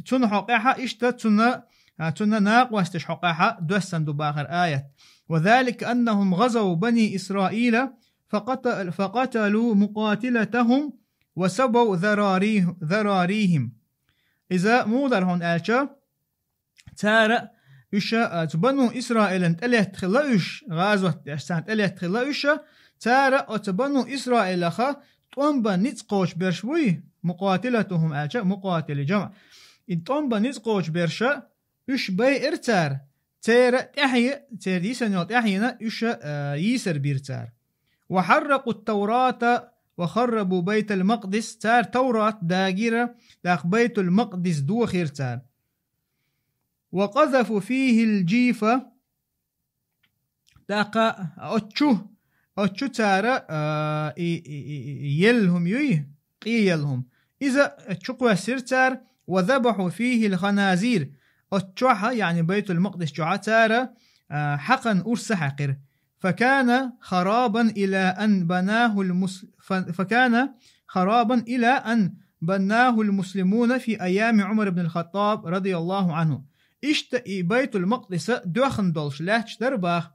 Цунна хьокъехь иштта цунна, а, цунна накъосташ хьокъехь доьссина ду бахара аят. وذلك أنهم غزوا بني إسرائيل فقت-، فقتلوا مقاتلتهم وسبوا ذراريه-، ذراريهم. Иза муха дара хьуна аьлча, цара уьш, а, цу бану Исраилан тӀелетта хилла уьш, гӀазот деш царна тӀелетта хилла уьш, цара оцу бану Исраилах тӀом бан ницкъ кхочу берш буй, мукъатилатухум аьлча, мукъатили жамӀ. И тӀом бан ницкъ кхочу берш, уьш байира цара, церан тӀаьхье, церан йисина йолу тӀаьхьенна уьш, а, йийсар бира цара. وحرقوا التوراة وخربوا بيت المقدس, цара Таврат дагийра, тӀаккха Байтул-Макъдис дохийра цара. وقذفوا فيه الجيف, тӀаккха оцу чу, оцу чу цара, а, и, и, и, и елла хӀума юй, къе елла хӀума. Иза чу кхоьссира цара, وذبحوا فيه الخنازير. Оцу чохь, яъни Байтул-Макъдис чохь цара, а, хьакъан урс хьаькхира. فكان خرابا إلى أن بناه المس-، ف-، فكان خرابا إلى أن بناه المسلمون في أيام عمر بن الخطاب رضي الله عنه. Иштта и Байтул-Макъдис доьхна долуш лаьтташ дара боху.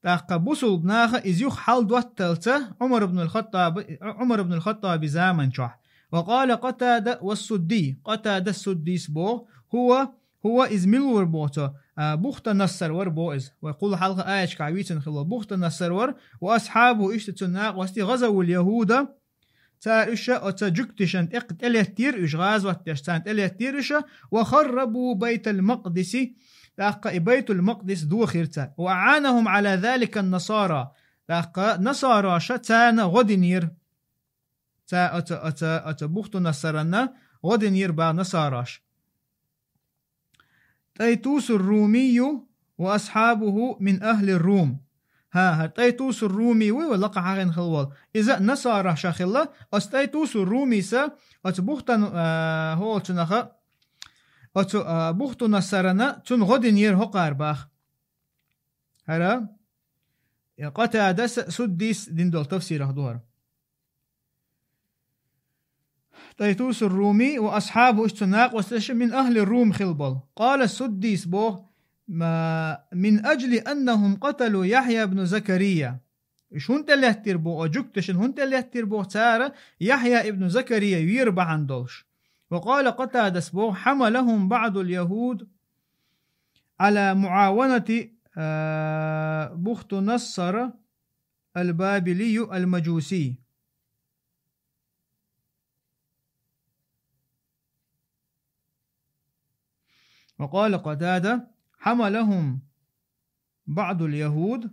ТӀаккха бусулба наха иза юха хьалдотталц Ӏумар ибн аль-Хаттаби, Ӏумар ибн аль-Хаттаби заман чохь. وقال قتادة والسدي. Къатада, Суддис боху: هو هو иза мила вара боху цо, а, Бухтанассар вара боху иза. Вай кхул хьалха аяташкахь вийцина хилла Бухтанассар вара, وأصحابه, иштта цуьнан накъостий, غزوا اليهود, цара уьш оцу жуьгташна тӀе-, тӀелеттира уьш, гӀазот деш царна тӀелеттира уьш, وخربوا بيت المقدس, тӀаккха и Байтул-Макъдис дохийра цара. وأعانهم على ذلك النصارى, тӀаккха насараша царна гӀо динера. Ца-, оцу, оцу, оцу Бухтанассарна гӀо динера боху насараша. طيطوس الرومي وأصحابه من أهل الروم. ХӀа, хӀара ТӀайтус ар-Руми вуй вай лакха хьахийна хилла волу. Иза насараша хилла, оцу ТӀайтус ар-Румис, оцу Бухтан-, а, хӀолчунах, оцу, а, Бухтунассарна цунна гӀо динера хӀокхара боху. ХӀара, я Къатадас, Суддис дина долу тафсирах ду хӀара. طيطوس الرومي وأصحابه, уьш цуьнан накъосташа, من أهل الروم хилла болу. قال السديس боху, ма-, من أجل أنهم قتلوا يحيى بن زكريا. Уьш хӀунда тӀелеттира боху, оцу жуьгташна хӀунда тӀелеттира боху цара, Яхьъя ибн Закария вер бахьана долуш. وقال قتادة боху: حملهم بعض اليهود على معاونة, а, Бухтунассар البابلي المجوسي. وقال قتادة: حملهم بعض اليهود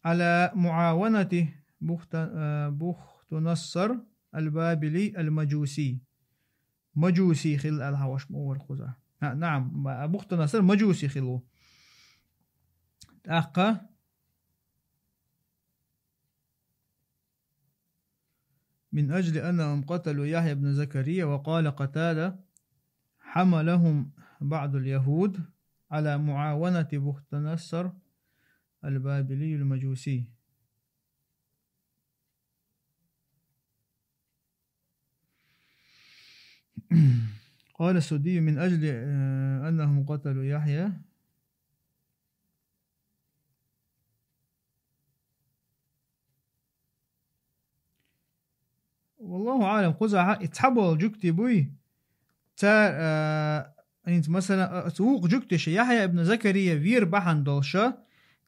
على معاونة بخت-، آه، بختنصر البابلي المجوسي. Мажуси хилла аьлла хьан ваша ма вара кхузахь. А, наам, ма-, Бухтунассар мажуси хилла ву. ТӀаккха من أجل أنهم قتلوا يحيى بن زكريا، وقال قتادة: حملهم بعض اليهود على معاونة بختنصر البابلي المجوسي. قال السدي: من أجل، آه، أنهم قتلوا يحيى. والله أعلم, кхузахь и цхьаболу жуьгти буй. Цара, а, хӀинца, масала, а, оцу вукху жуьгташа, Яхьъя ибн Закария вер бахьана долуша,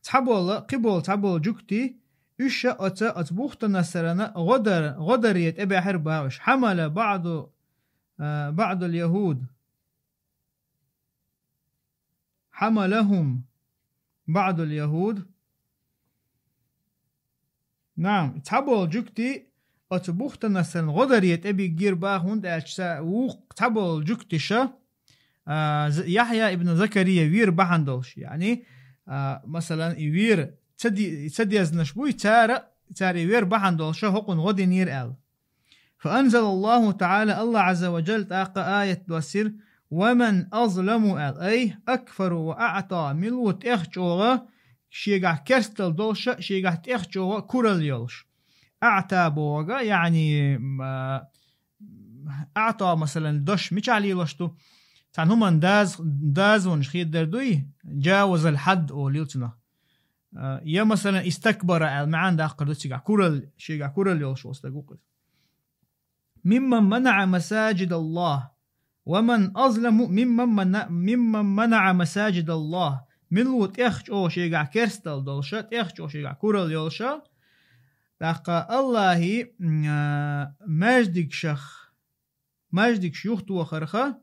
цхьаболу, кхиболу цхьаболу жуьгти, уьш оцу, оцу Бухтунассарна гӀо дар-, гӀо даре тӀебаьхьира боху уьш. حمل بعض، а, بعض اليهود. حملهم بعض اليهود. Наам, цхьаболу жуьгти оцу Бухтунассарна гӀо даре тӀебигира боху, хӀунда аьлча цара вукху цхьаболу жуьгташа, а, З-, Яхьъя ибн Закария вер бахьана долуш. Яъни, а, масалан, и вер ца ди-, ца дезнаш буй, цара, цара и вер бахьана долуша хӀокхунна гӀо динера аьлла. فأنزل الله تعالى, Аллах Азза ва Джалла тӀаккха аят доссира: ومن أظلم аьлла, أي أكفر وأعطى, мила ву тӀех чӀогӀа шегахь керстал долуша, шегахь тӀех чӀогӀа куралла йолуш. أعطى бохург, яъни, м, а, أعطى, масалан, дош мичахь лелош ду? Цхьана хӀуманна даз-, дазонаш хедар дуй? جاوز الحد олийла цунах. А, я, масалан, استكبر аьлла маьӀна даккхар ду цигахь, куралла, шегахь куралла йолуш волу стаг ву-кх иза. ممن منع مساجد الله. ومن أظلم ممن منع، ممن منع مساجد الله. Мила ву тӀех чӀогӀа шегахь керстал долуша, тӀех чӀогӀа шегахь куралла йолуша, тӀаккха Аллахьи, м, а, маьждигашах, маьждигаш юхатохарха,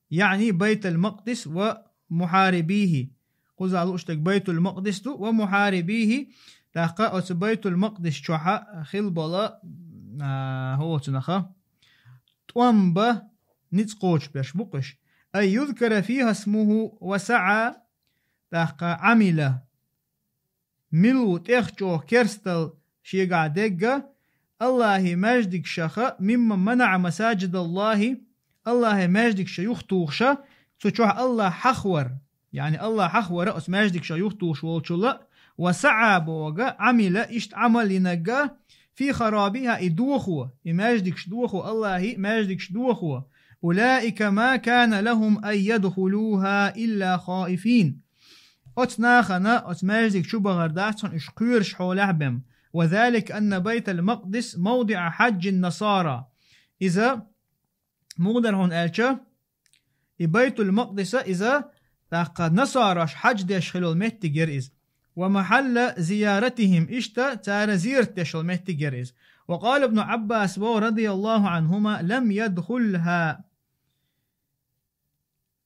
яъни Байтал-Макъдис ва мухьарибийхи. Кхузахь лууш дерг Байтул-Макъдис ду ва мухьарибийхи, тӀаккха оцу Байтул-Макъдис чохь хила болу, а, хӀоцунаха, тӀом бан ницкъ кхочуш берш бу-кх уьш. أي يذكر فيها اسمه وسعى, тӀаккха عمل. Мила ву тӀех чӀогӀа керстал шегахь дегга, Аллахьи маьждигашаха, ممن منع مساجد الله, Аллахьи маьждигаш юхатухуша, цу цу чохь Аллах хьахвар, яъни Аллах хьахвара оцу маьждигашах юхтуш волчула, ва саӀа боху, Ӏамила, иштта Ӏамал йинарг, фи харабиха, и дохо, и маьждигаш дохо, Аллахьи маьждигаш дохо, улаика ма кана лахум ан ядхулуха илла хаифин. Оцу нахана оцу маьждиг чу бахар дац хьуна уьш кхоьруш хьолехь бен. Ва залика анна Байтал Макъдис мавдиӀа хьаджин насара. Иза муха дара хьуна аьлча, и Байтул Макъдиса иза, тӀаккха насараш хьадждеш хилла меттиг яра иза. Ва махьалла зияратихим, иштта цара зиярат деш йолу меттиг яра иза. Ва къала Ибну Ӏаббас бо, радияллаху Ӏанхума, лам ядхулха,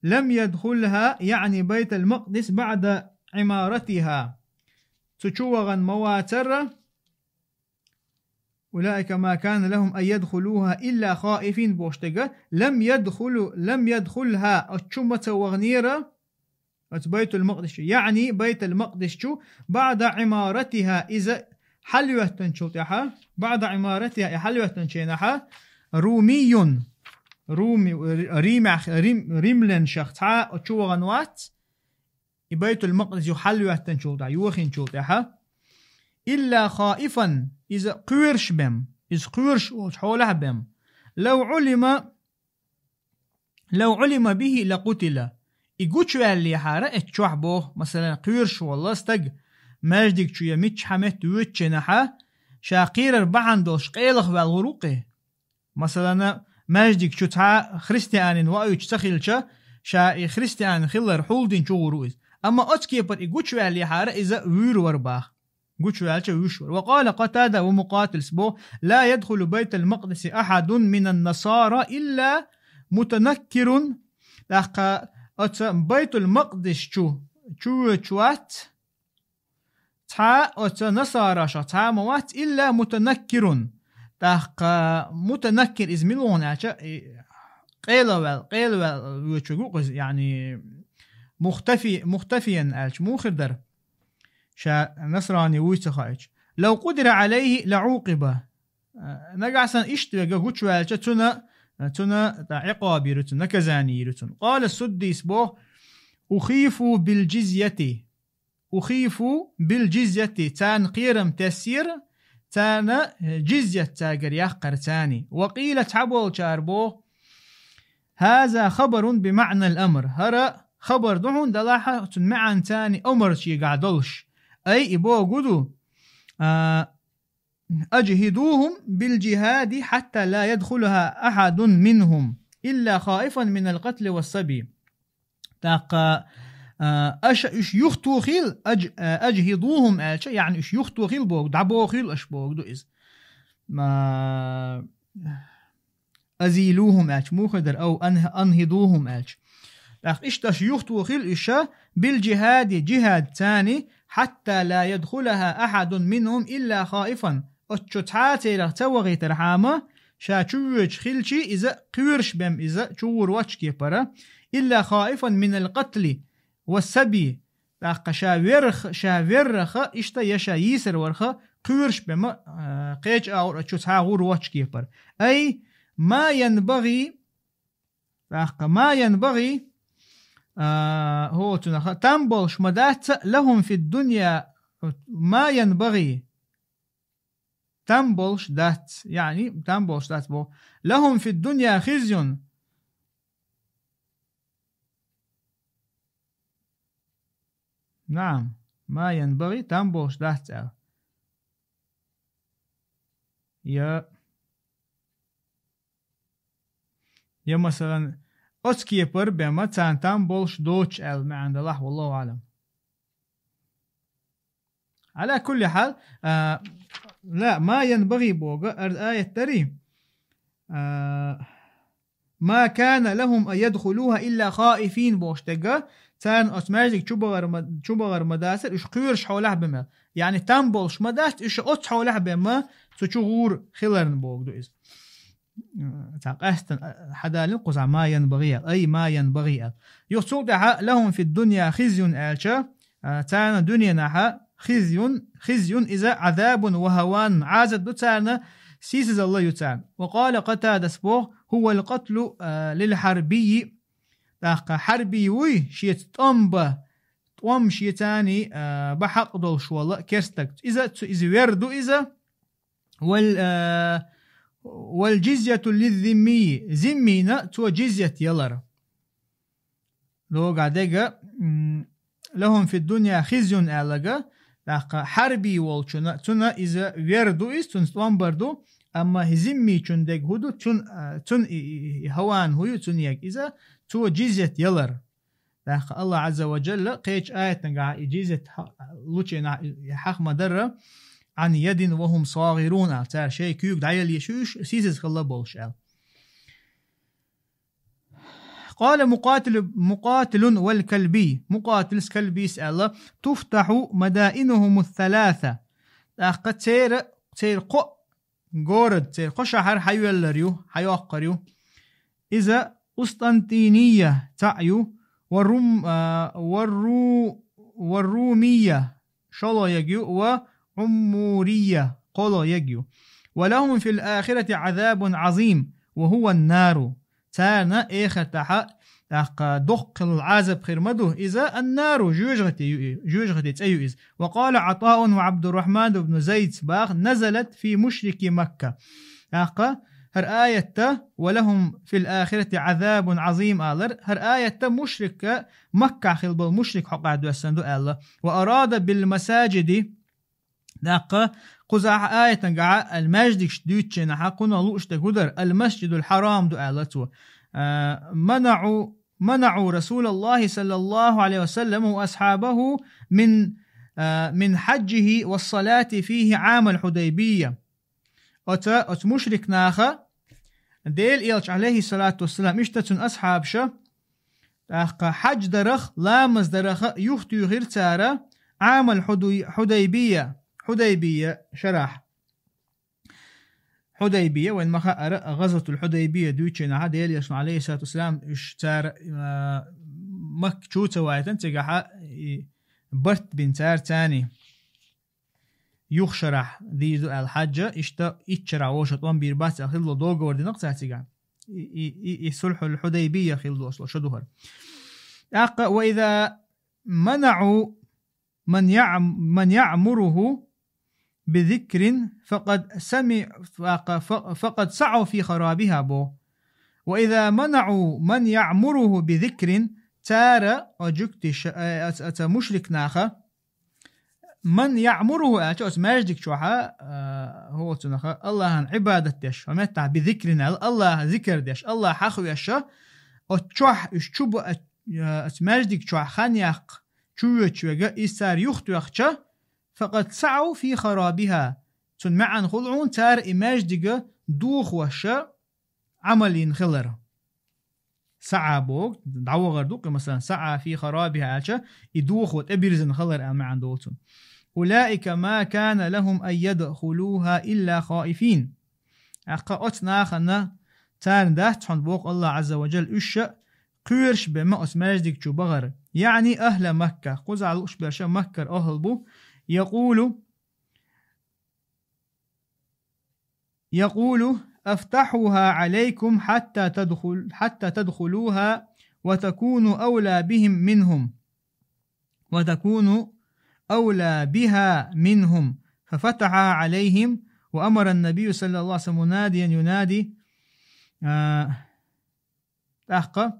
лам ядхулха, яъни Байтал Макъдис, баъда Ӏимаратиха. Цу чу вахана ма вацара, улаика ма кана лахум ан ядхулуха илла хаифин бохуш дерг, лам ядхулу, лам ядхулха, оцу чу ма ца ваханера, оцу Байтул Макъдис чу, яъни Байтал Макъдис чу, баъда Ӏимаратиха, иза хьалаветтанчул тӀаьхьа, баъда Ӏимаратиха, и хьалаветтанчу хенахьа, румийюн, руми, римех, рим, римлянашах цхьа а чу вахана вац, и Байтул Макъдис юха хьалаветтанчул тӀаьхьа, йохийначул тӀаьхьа, илла хаифан, иза кхоьруш бен, иза кхоьруш волчу хьолехь бен. Лав Ӏулима, лав Ӏулима бихи лакъутила. И гучуваьллехьара эцу чохь боху, масалан, кхоьруш волу стаг маьждиг чу я миччахьа метта воьдучу хенахьа, ша кхерар бахьана долуш къелах ваьлла гӀур ву-кх и. Масалана, маьждиг чу цхьа христианин ваийтуш ца хилча, ша и христиан хилар хьулдина чу гӀур ву иза. Амма оцу кепара и гучуваьллехьара иза вуьйр вара баха. Гучуваьлча вуьш вара. Ва къала Къатада ва Мукъатилс бо, ла ядхулу Байтал Макъдиси ахьадун минан насара илла мутанаккирун. ТӀаккха оцу Байтул Макъдис чу, чу воьдуш вац, цхьа оцу насарашах цхьа а ма вац, илла мутанаккирун. ТӀаккха мутанаккир иза мила ву аьлча, и къелаваьл-, къелаваьл-, воьдуш ву иза, яъни мухтафи-, мухтафиян аьлча, муха хир дара? Ша насрани вуй ца хаийча. Лав къудира Ӏалайхи ла Ӏукъиба. Нагахь санна иштта верг гучуваьлча, цуьнан, цуьнан тӀе Ӏикъаб йийр ю цуьнан, наказание йийр ю цуьнан. Къала Суддис боху, ухифу бил джизйати. Ухифу бил джизйати, царна кхерам тесира, царна, э, джизйат цаьргара яккхар царна. Ва къийла, цхьаболчара боху, хаза хабарун би маънал амр. ХӀара хабар ду хьуна делахь, цуьнан маьӀна царна омар шегахь долуш. Ай, и боху ду, а, аджхидухум бил джихади хьатта ла ядхулуха ахьадун минхум, илла хаифан минал къатли вас саби. ТӀаккха, а, аша уьш юхатохийла, адж-, а, аджхидухум аьлча, яъни уьш юхатохийла боху, дӀабохийла аша боху ду иза. Ма, азилухум аьлча, муха дара, ау ан-, анхидухум аьлча. ТӀаккха иштта аша юхатохийла уьш, бил джихади, джихад царна, хьатта ла ядхулаха ахьадун минхум илла хаифан. Оцу чу цхьа а церах ца вахийтархьама, ша чу воьдуш хилча, иза кхоьруш бен иза чу гӀур вац кепара, илла хаифан минал къатли ва саби. ТӀаккха ша верх-, ша верраха, иштта я ша йийсар варха, кхоьруш бен, а, кхечу агӀор оцу чу цхьа гӀур вац кепара. Ай, ма янбагӀи, тӀаккха ма янбагӀи, а, хӀоцунаха, там болуш ма дац лахум фид дунья, ма янбагӀи. Там болуш дац, яъни, там болуш дац боху. Лахум фид дунья хизюн. Наам, ма янбагӀи, там болуш дац аьлла. Я, я, масалан, оцу кепара бен ма царна там болуш доцуш аьлла маьӀна далахь, валлаху аӀлам. Ӏала кулли хьал, а, ла, ма янбагӀи боху, ар-, аят дарий? А, ма кана лахум ан ядхулуха илла хаифин бохуш дерг, царна оцу маьждиг чу бахар ма, чу бахар ма дацара, уьш кхоьруш хьолехь бен мел. Яъни там болуш ма дац, уьш оцу хьолехь бен ма цу чу гӀур хиларна боху ду иза. Цхьа къаьстина, а, хьадалин кхузахь ма янбагӀи аьлла, ай, ма янбагӀи аьлла. Юха цул тӀаьхьа лахум фид дунья хизюн аьлча, а, царна дуьненахьа хизюн, хизюн иза Ӏазабун ва хаванун, Ӏазаб ду царна, сийсазалла ю царна. Ва къала Къатадас боху, хӀувал къатлу, а, лил хьарбийи, тӀаккха хьарбий вуй, шеца тӀом ба, тӀом шецани, а, ба хьакъ долуш вала керстаг. Иза, цу, иза вер ду иза, вал, а, вал джизьяту лиззиммий, зиммийна цо джизьят ялар. Лога дега, м, «Лахум фид дунья хизюн» аьллага, тӀаккха хьарбий волчуна, цуна иза вер ду иза, цунца тӀом бар ду, амма зиммийчун дег хӀу ду, цун, а, цун и, и, и хӀаван хӀу ю, цун ег иза, цо джизьят ялар. ТӀаккха Аллах Азза ва Джалла кхечу аятангахь и джизьят хьа-, лучийнахь и хьаха ма-дарра, «Ан ядин ва хум сагӀирун», а, цара шайн куьйга дӀаяллеш ю уьш, сийсаза хилла болуш аьлла. قال مقاتل، مقاتل والكلبي. Мукъатилс, Калбис аьлла: «تفتح مدائنهم الثلاثة». ТӀаккха церан, церан кхо город, церан кхо шахьар хьайоьллар ю, хьайоккхур ю. Иза Къустантиния цхьаъ ю, ва Рум-, а, ва Ру-, ва Румия шолгӀа ягъ ю, ва Уммурия кхоалгӀа ягъ ю. «ولهم في الآخرة عذاب عظيم وهو النار». Царна эхартахьа, тӀаккха, доккха хилла Ӏазап хир ма ду, иза «Ан-нару», жоьжахати ю и-, жоьжахати цӀе ю иза. «وقال عطاء وعبد الرحمن بن زيد», бах: «نزلت في مشركي مكة». ТӀаккха хӀара аятта «ولهم في الآخرة عذاب عظيم» алар, хӀара аятта мушрика, Маккахь хилла болу мушрик хьокъехь доьссина ду аьлла. «وأراد بالمساجد». ТӀаккха кхузахь аятангахьа ал-маьждигаш дуьйцучийнахьа кхунах лууш дерг хӀу дара, «المسجد الحرام» ду аьлла цо. А, «منعوا، منعوا رسول الله صلى الله عليه وسلم وأصحابه من، а، من حجه والصلاة فيه عام الحديبية». Оца, оцу мушрик наха Делан элча, алейхиссалату вассалам, иштта цуьнан асхьабаша, тӀаккха хьаьж дарах, ламаз дараха юхатуьйхира цара Ӏамал Хьудуй-, Хьудайбия, Хьудайбия шарахь. Хьудайбия, вайн ма хаъара, ГӀазватул Хьудайбия дуьйцучийнахьа Делан элчано, алейхиссалату вассалам, уьш цара, а, Макка чу ца вайтина, цигахьа и барт бина цара царний. Юха шарахь дийр ду аьлла хьаьжча, иштта итт шарахь вовшашна тӀом бийр бац аьлла хилла договор дина-кх цара цигахь. И, и, и, и сулхьул Хьудайбия хилла долуш долу шо ду хӀара. ТӀаккха: «وإذا منعوا من يعم-، من يعمره بذكر فقد سمع-، فق-، ف-، فقد سعوا في خرابها», бо. «وإذا منعوا من يعمره بذكر», цара, о жуьгтиша, э, аца, аца мушрик наха, «من يعمره» аьлча, оцу маьждиг чохьа, а, хӀоцунаха, Аллахьан Ӏибадат деш, хӀо меттахь «بذكر» аьлла, Аллахьан зикар деш, Аллахь хьахавеша, оцу чохь уьш чу бу-, а, оцу маьждиг чохь хан яккха чу воьдуш верг, иза цара юхатоьхча, «فقد سعوا في خرابها». Цуьнан маьӀна хуьлу хьуна, цара и маьждига дохоша Ӏамал йина хилар. «СаӀа» боху, дӀавахар ду-кх, масалан, «سعى في خرابها» аьлча, и дохо тӀебирзина хилар аьлла маьӀна долу цуьнан. «أولئك ما كان لهم أن يدخلوها إلا خائفين». ТӀаккха оцу нахана царна дац хьуна, боху Аллахь Ӏазза ва Джалла, уьш а кхоьруш бен ма оцу маьждиг чу бахар. «يعني أهل مكة», кхузахь лууш берш Маккара охӀла бу. «يقول يقول: أفتحوها عليكم حتى تدخل-، حتى تدخلوها وتكونوا أولى بهم منهم، وتكونوا أولى بها منهم، ففتحها عليهم، وأمر النبي صلى الله عليه وسلم مناديا ينادي». А, тӀаккха: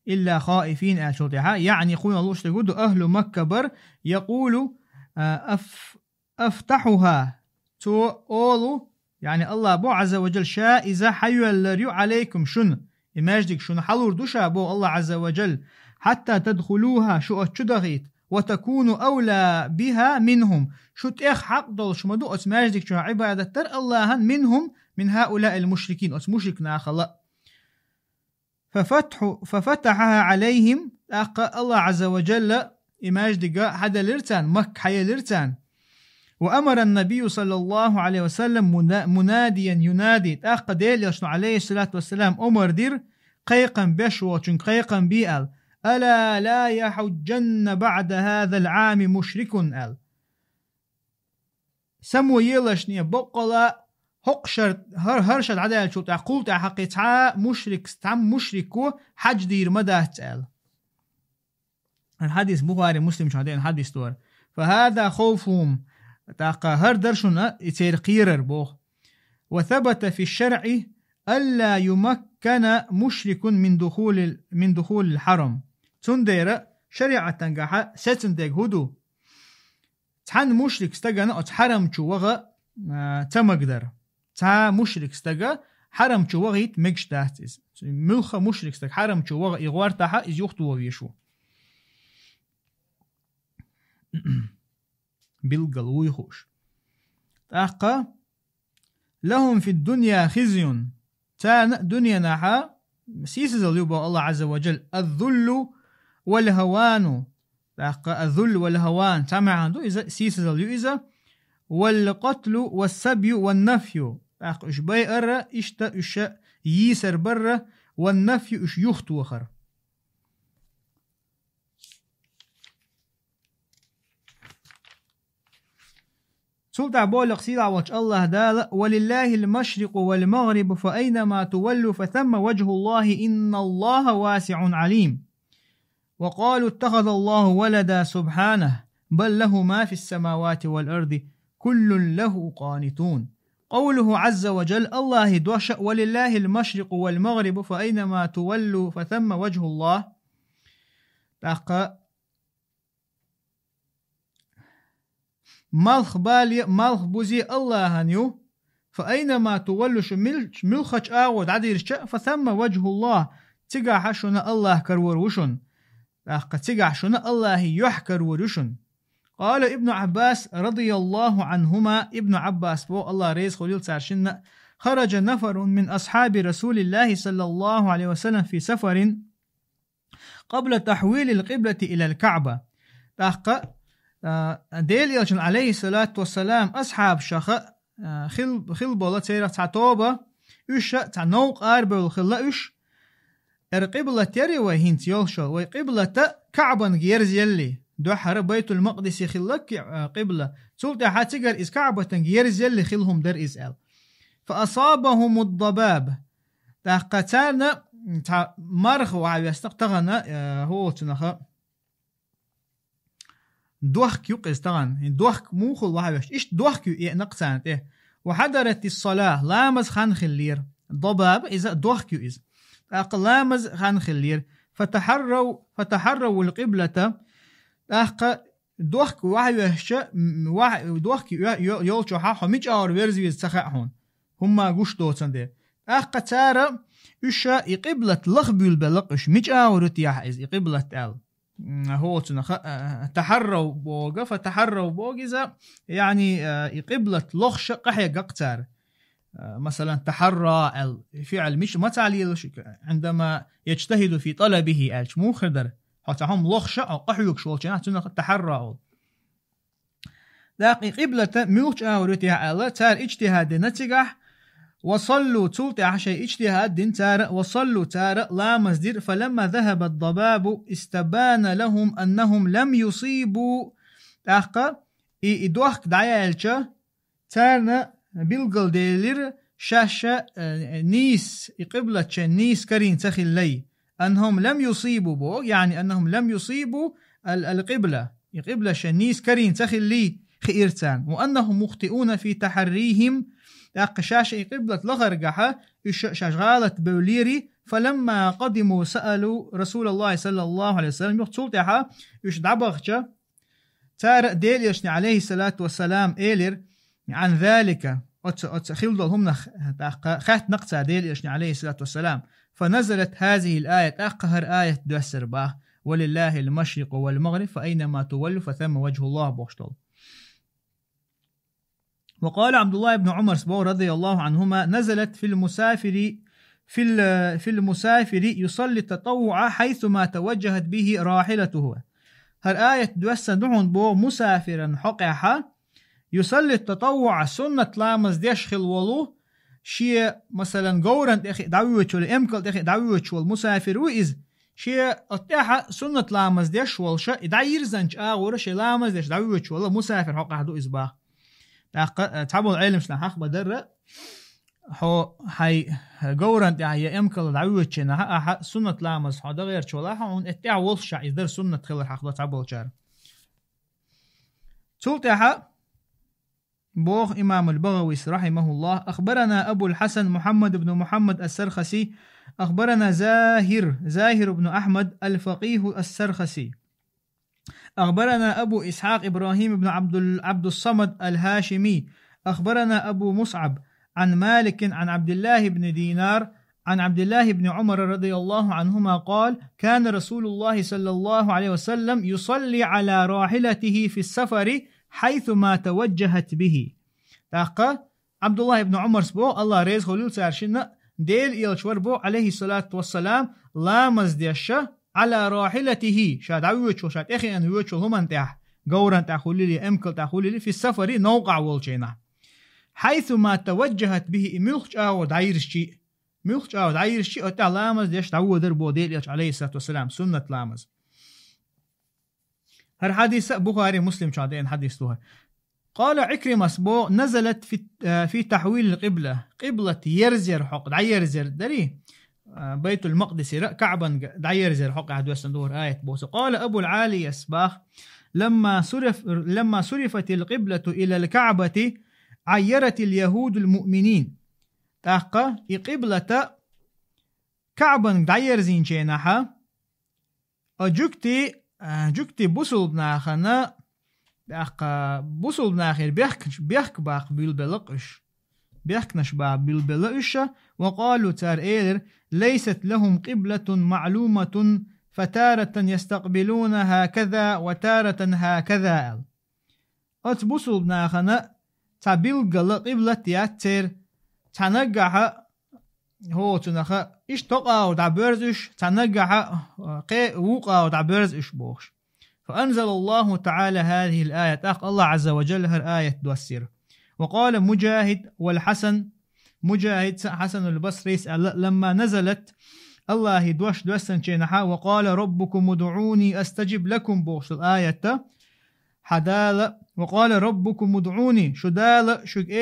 «إلا خائفين» аьллачул тӀаьхьа, яъни кхунах лууш дерг хӀу ду, ахӀлу Макка бар, «يقول: أف-، أفتحها». Цо олу, яъни Аллахь боху Ӏазза ва Джалла, ша иза хьайоьллар ю «عليكم» шуна, и маьждиг шуна хьалур ду ша, боху Аллахь Ӏазза ва Джалла, «حتى تدخلوها», шу оцу чу дахийта, «وتكونوا أولى بها منهم», шу тӀех хьакъ долуш ма ду оцу маьждиг чохь Ӏибадат дар Аллахьан, «منهم», «من هؤلاء المشركين», оцу мушрик нахала. «ففتح-، ففتحها عليهم», тӀаккха Аллахь Ӏазза ва Джалла и маьждига хьаделира царна, Макка хьаелира царна. «وأمر النبي صلى الله عليه وسلم منا-، مناديا ينادي», тӀаккха Делан элчано, алейхиссалату вассалам, омар дира, кхайкхам беш волчуьнга кхайкхам бе аьлла: «ألا لا يحجن بعد هذا العام مشرك», аьлла. Само елашне боккъала ХӀокху шарт, хӀара, хӀара шарт дӀадаьллачул тӀаьхьа кхул тӀаьхьа кхин цхьа мушрик, цхьамма мушрико хьаьж дийр ма дац аьлла. ХӀара хьадис Бухари, Муслим чохь деана хьадис ду хӀара. فهذا خوفهم. ТӀаккха хӀара дара шуна и церан кхерар боху. وثبت في الشرع ألا يمكن مشرك من دخول، من دخول الحرم. Цундела шариӀатангахьа сецна дерг хӀун ду? Цхьана мушрик стагана оцу хьарам чу ваха, а, ца магадара. Цхьа мушрик стага хьарам чу вахийта мегаш дац иза. Муьлхха мушрик стаг хьарам чу ваха и гӀортахьа, иза юхатоха везаш ву. Билггал вуй хууш. ТӀаккха: لهم في الدنيا خزي. Царна дуьненахьа сийсазалла ю боху Аллах Азза ва Джалла. الذل والهوان. ТӀаккха الذل والهوان. Цхьа маьӀна ду иза, сийсазалла ю иза. والقتل والسبي والنفي. ТӀаккха уьш байарра, иштта уьш йийсар барра, والنفي уьш юхатохар. Цул тӀаьхьа боху сийлахь волчу Аллах Дала: ولله المشرق والمغرب فأينما تولوا فثم وجه الله إن الله واسع عليم. وقالوا اتخذ الله ولدا سبحانه بل له ما في السماوات والأرض كل له قانتون. قوله عز وجل, Аллахьан дош: ولله المشرق والمغرب فأينما تولوا فثم وجه الله. ТӀаккха малх бале, малх бузе Аллахьан ю. فأينما تولوا, шу мил-, муьлххачу агӀор дӀадирзича, فثم وجه الله, цигахьа шуна Аллах карор ву шуна. ТӀаккха цигахь шуна Аллахьан юьхь карор ю шуна. قال ابن عباس رضي الله عنهما, Ибн Ӏаббас боху, Аллах реза хуьлийла царна шинна: خرج نفر من أصحاب رسول الله صلى الله عليه وسلم في سفر قبل تحويل القبلة إلى الكعبة. ТӀаккха, а, Делан Элчанан, Ӏалайхиссалату вассалам, асхьабашха, а, хил-, хилла болу церах цхьа тоба, уьш а цхьа новкъа арабевлла хилла уьш, эр къиблат яри вай хӀинца йолуш йолу, вай къиблата Каъбанга ерзаелли, дуьххьара Байтул-Макъдисе хилла ки-, а, къибла, цул тӀаьхьа цигара иза Каъбатанга ерзаелли хилла хӀума дара иза аьлла. فأصابهم الضباب. ТӀаккха царна цхьа марха вахьа вестакх тахана, э, хӀолчунах дохк ю иза тахана. Дохк муха вахьа веш? Иштта дохк ю эънакх царна тӀе. وحضرت الصلاة, ламаз хан хиллера. Добаба иза дохк ю иза. ТӀаккха ламаз хан хиллера. فتحروا، فتحروا القبلة. ТӀаккха дохк вахьа вешча, м, вахь-, дохк йо-, йо-, йолчохьа хьо мича агӀор верза веза ца хаьа хьуна. ХӀумма гуш доцан де. ТӀаккха цара уьш и къиблат лаха буьйлабелла уьш. Мича агӀор ю техьа иза, и къиблат аьлла. М, хӀоцунах, а, а, тахьаррав бога, фа тахьаррав бога иза, яъни, а, и къиблат лохша къахьегакъ цара. А, масалан, тахьарра аьлла, фиъл мича мацаллаш, عندما يجتهد في طلبه аьлча, муха хир дара? Хьо цхьа хӀума лохша, хьо къахьоьгуш волчунах, цунах тахьарра олу. ТӀаккха и къиблата муьлхачу агӀор ю техьа аьлла, цара иджтихӀад дина цигахь, ва саллу, цул тӀаьхьа шайн иджтихӀад дина цара, ва саллу, цара ламаз дира, فلما ذهب الضباب استبان لهم أنهم لم يصيبوا. ТӀаккха и, и дохк дӀаяьлча, царна билгалделира шаьш, э, нийса, и къиблат шайн нийса карийна ца хиллай. أنهم لم يصيبوا боху, яъни أنهم لم يصيبوا ال-، القبلة. И къибла шайн нийса карийна ца хиллий, хиира царна. وأنهم مخطئون في تحريهم. ТӀаккха шаьш и къиблат лахаргахьа, уьш шаьш гӀалат бевллери, فلما قدموا سألوا رسول الله صلى الله عليه وسلم. Юха цул тӀаьхьа уьш дӀабахча, цара Делан Элчане, عليه الصلاة والسلام, элира, عن ذلك, оцу, оцу хилла долу хӀуманах тӀаккха хаьттинакъ цара Делан Элчане, عليه الصلاة والسلام. فنزلت هذه الآية, тӀаккха хӀара аят доьссира баха: ولله المشرق والمغرب فأينما تولوا فثم وجه الله бохуш долу. وقال عبد الله بن عمر боху, رضي الله عنهما: نزلت في المسافر، في ال-، في المسافر يصلي التطوع حيثما توجهت به راحلته. ХӀара аят доьссина ду хьуна боху мусафиран хьокъехьа, يصلي التطوع, суннат ламаз деш хилла волу, шен, масалан, говран тӀе хиъ дӀавоьдуш волу, эмкал тӀе хиъ дӀавоьдуш волу мусафир ву иза. Шен оцу тӀаьхьа суннат ламаз деш волуша, и дӀайирзанчу агӀора шен ламаз деш дӀавоьдуш волу мусафир хьокъехь ду иза баха. ТӀаккха, э, цхьаболу Ӏеламнаха хьахба дарра, хьо хьай говран тӀехь я эмкал дӀавоьдучу хенахь, ахьа суннат ламаз хьо дан гӀерташ валахь, хьуна тӀехь волуш ша иза дар суннат хилар хьахадо цхьаболчара. Цул тӀаьхьа боху имам аль-БагӀавис, рахьимахуллах: «أخبرنا أبو الحسن محمد بن محمد السرخسي، أخبرنا زاهر، زاهر بن أحمد الفقيه السرخسي، أخبرنا أبو إسحاق إبراهيم بن عبد ال-، عبد الصمد الهاشمي، أخبرنا أبو مصعب عن مالك عن عبد الله بن دينار عن عبد الله بن عمر رضي الله عنهما قال: كان رسول الله صلى الله عليه وسلم يصلي على راحلته في السفر حيث ما توجهت به». ТӀаккха Абдуллах ибн Умарс боху, Аллах реза хуьлийла цара шинна, Делан элча вара боху, алейхиссалату вассалам, ламаз деш, «على راحلته», ша дӀавоьдучу, ша тӀехиъна воьдучу хӀуманна тӀехь, говран тӀехь хуьлийла, эмкал тӀехь хуьлийла, «في السفر», новкъахь волчу хенахь. «حيث ما توجهت به», и муьлххачу агӀор дӀайирзича, муьлххачу агӀор дӀайирзича, оцу тӀехь ламаз деш дӀавоьдура боху Делан элча, алейхиссалату вассалам, суннат ламаз. ХӀара хьадис а Бухари, Муслим чохь деана хьадис ду хӀара. قال عكرمة боху: نزلت في، في تحويل القبلة. Къиблат ерзар хьокъу, дӀаерзар дарий? А, Байтул-Макъдисера, Каъбанга дӀаерзар хьокъехь доьссина ду хӀара аят боху. قال أبو العالية боху: لما صرف-، لما صرفت القبلة إلى الكعبة عيرت اليهود المؤمنين. ТӀаккха и къиблата Каъбанга дӀаерзийначу хенахь, а, жуьгти, а, жуьгти бусулба нахана, тӀаккха бусулба нахера бехк-, бехк баккха билбелла уьш. Бехкнаш баккха билбелла уьш, وقالوا, цара элира: ليست لهم قبلة معلومة، فتارة يستقبلونها كذا وتارة هكذا, аьлла. Оцу бусулба нахана цхьа билггала къиблат яц церан, цхьа наггахьа хӀоцунаха, иштта тӀокъа агӀор дӀабоьрзу уьш, цхьа наггахьа, а, кхе вукху агӀор дӀабоьрзу уьш бохуш. فأنزل الله تعالى هذه الآية, тӀаккха Аллах Ӏазза ва Джалла хӀара аят доссийра. وقال مجاهد والحسن, Муджахид а, Хьасанул Басрис аьлла: لما نزلت, Аллахьан дош доьссинчу хенахь, وقال ربكم ادعوني أستجب لكم бохуш долу аят, хьан Дала, وقال ربكم ادعوني, шуьга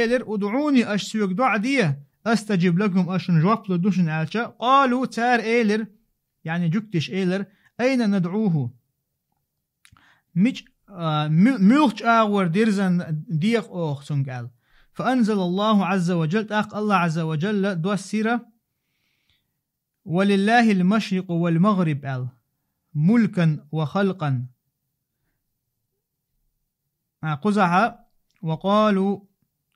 элира, ادعوني, аша соьга доӀа де, أستجب لكم, ас шуна жоп лур ду шуна аьлча, قالوا, цара элира, яъни жуьгтиша элира: أين ندعوه? Мича, а, му-, муьлхачу агӀор дирзина декъа оха цуьнга аьлла. فأنزل الله عز وجل, тӀаккха Аллах Ӏазза ва Джалла доссийра: ولله المشرق والمغرب аьлла, ملكا وخلقا. А, кхузахьа, وقالوا،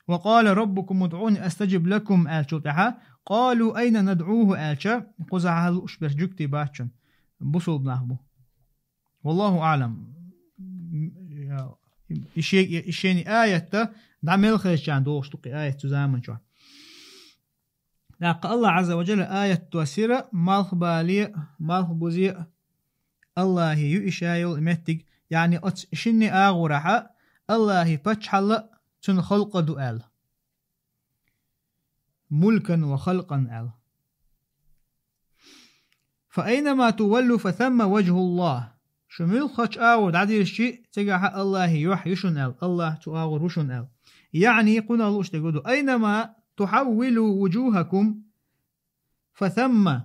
وقال ربكم ادعوني أستجب لكم аьллачул тӀаьхьа, قالوا أين ندعوه аьлча, кхузахьа лууш берш жуьгти бац шуна, бусулба нах бу. والله أعلم. М, я, и ше-, и шен аятта дӀа мел хезчарна дохуш ду кхин аят цу заман чохь. ТӀаккха Аллах Ӏазза ва Джалла аят доссийра, малхбале а, малхбузе а Аллахьан ю и ша йолу меттиг, яъни оцу шинне агӀорахьа Аллахьан паччахьалла а, цуьнан халкъа ду аьлла. ملكا وخلقا аьлла. فأينما تولوا فثم وجه الله. Шу муьлххачу агӀор дӀадирзича, цигахьа Аллахьан юьхь ю шуна аьлла, Аллах цу агӀор ву шуна аьлла. يعني, кхунах лууш дерг ду: أينما تحولوا وجوهكم فثم.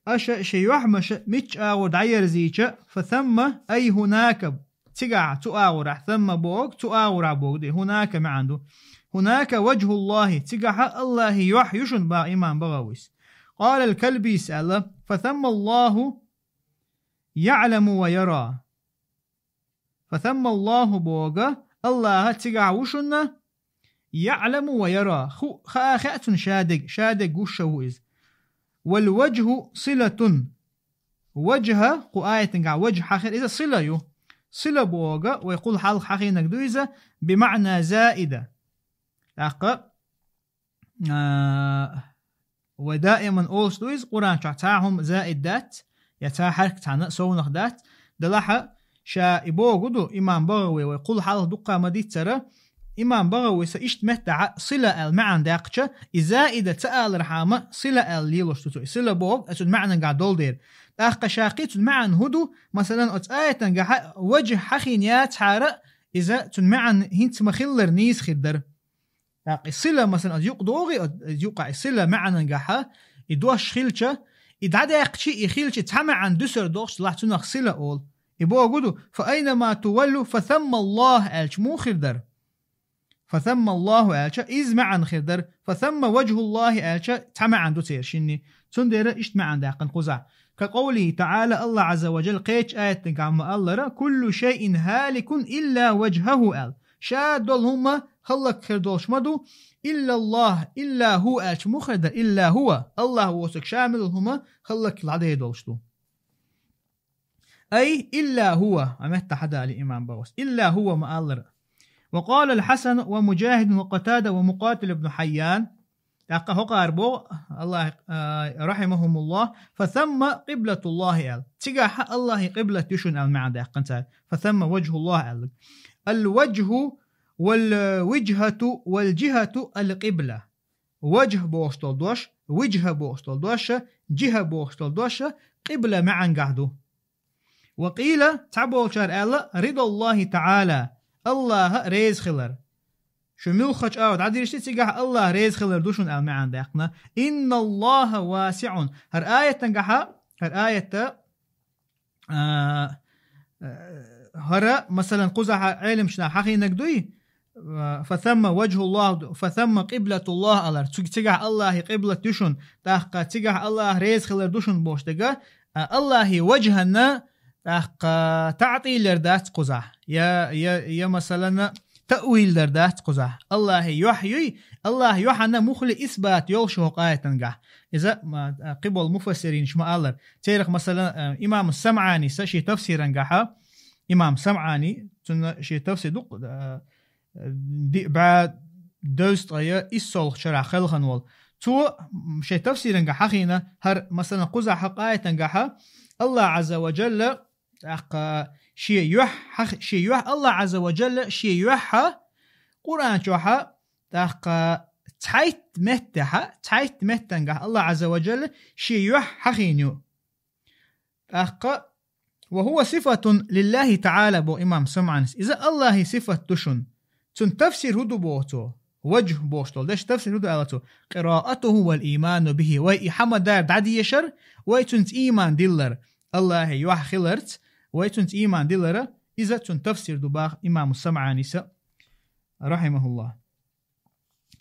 Аша шайн юьхьмаша мичча агӀор дӀаерзийча, فثم أي هناك. Цигахь, цу агӀорахь, ثم боху, цу агӀорахь боху, ди, هناك маьӀна ду. هناك وجه الله, цигахьа Аллахьан юьхь ю шуна, боху имам БагӀавис. قال الكلبيس аьлла: فثم الله يعلم ويرى. فثم الله боху, Аллах цигахь ву шуна, يعلم ويرى, ху-, хаа хаьа цунна ша дерг, ша дерг гуш а ву иза. والوجه صلة. Ваджхьа, кху аятангахь ваджхьа хир, иза сила ю. Сила боху, вай кхул хьалха хьахийнарг ду иза, بمعنى زائدة. ТӀаккха, а, вай даиман олуш ду иза, Къуръан чохь цхьа хӀума заид дац, я цхьа хьаьрк цхьаьна совнах дац, делахьа ша и боху ду, имам БагӀави, вай кхул хьалха дуккха ма-дийццара, имам БагӀавис иштта меттахьа сила аьлла маьӀна даьккхича, и заида ца алархьама, сила аьлла лелош ду цо. И сила боху, цуьнан маьӀнангахь долу дера. ТӀаккха ша кхин цуьнан маьӀна хӀун ду? Масалан, оцу аятангахьа ваджхь хьахийна яцахьара, иза цуьнан маьӀна хӀинца ма-хиллара нийса хир дара. ТӀаккха и сила, масалан, аз юкъ догӀи, аз юкъа и сила маӀанангахьа, и дош хилча, и дӀадаьккхачи, и хилчи цхьа маӀан дуьсар дохча лахь цунах сила ол. И богу ду, «Фа айнама туваллу, фа самма Аллах», аьлча муха хир дар? «Фа самма Аллаху», аьлча, из маӀан хир дар, «фа самма ваджху Аллахи», аьлча, цхьа маӀан ду цершинни. Цундера ишт маӀан даьккхина кхузахь. Ка къовлихи таӀала, Аллах Ӏазза ва Джалла кхеча аятангахь ма аллара, «Куллу шайин халикун илла ваджхаху», аьл. Ша долу хӀума хӀаллакхир долуш ма ду, «илла Аллах», «илла хӀу», аьлча муха хир дар, «илла хӀуа», Аллах воцург ша мила хӀума хӀаллакхила дӀадер долуш ду. Ай, «илла хӀуа», а метта хьадали имам бахус. «Илла хӀуа» ма аллара. «Ва къала ал-Хьасан ва Муджахид ва Къатада ва Мукъатил ибн Хьайян». ТӀаккха хӀокхара бо, Аллах, а, рахьимахумуллах, «фа самма къиблатуллахи», аьл. Цигахьа Аллахи къиблат ю шуна аьл маӀан даьккхина цара. «Фа самма ваджхуллах», аьлла. «Ал-ваджху вал-виджхату вал-джихату ал-къибла». Ваджх бохуш долу дош, виджха бохуш долу дош, джиха бохуш долу дош къибла маьӀангахь ду. Ва къийла, цхьаболчара аьлла, ридаллахи таӀала, Аллаха реза хилар. Шу муьлххачу агӀор дӀадирши, цигахь Аллаха реза хилар ду шуна аьлла маьӀна даьккхина. Инналлаха васиӀун. ХӀара аятангахьа, хӀара аятта, а, а, хӀара, масалан, кхузахьа Ӏеламчу наха хьахийнарг дуй? А, фа самма ваджхуллах, фа самма къиблатуллах алар. Цу-, цигахь Аллахи къиблат ю шуна, тӀаккха цигахь Аллаха реза хилар ду шуна бохуш дерг, а, Аллахи ваджханна, тӀаккха таӀтил яр дац кхузахь. Я, я, я, масалан, таъвил дар дац кхузахь. Аллахи юьхь юй, Аллахи юьхьанна муххале исбат йолуш хӀокху аятангахь. Иза, ма, а, кхиболу муфассиринаш ма аллара. Церах, масалан, а, имам СамӀани са шен тафсирангахьа, имам СамӀани, цунна шен тафсир ду, а, диъ бӀе дезткъе иссолгӀачу шарахь кхелхина волу. Цо, м, шен тафсирангахь хьахийна, хӀара, масалан, кхузахь хӀокху аятангахьа, Аллах Ӏазза ва Джалла, тӀаккха шен юьхь хьах-, шен юьхь, Аллах Ӏазза ва Джалла шен юьхьа, Къуръан чохьа, тӀаккха цхьайтта меттехьа, цхьайтта меттангахь Аллах Ӏазза ва Джалла шен юьхь хьахийна ю. ТӀаккха, ва хӀуа сифатун лиллахи таӀала, боху имам СамӀанис. Иза Аллахи сифат ду шуна. Цун тафсир хӀун ду боху цо? Ваджх бохуш долу деш тафсир хӀун ду аьлла цо? Къираатуху вал ийману бихи. Вай и хьамадар дӀадешар, вай цунца ийман диллар. Аллахи юьхь хиларца, вай цунца ийман диллара, иза цун тафсир ду баха имаму СамӀаниса, рахьимахуллах.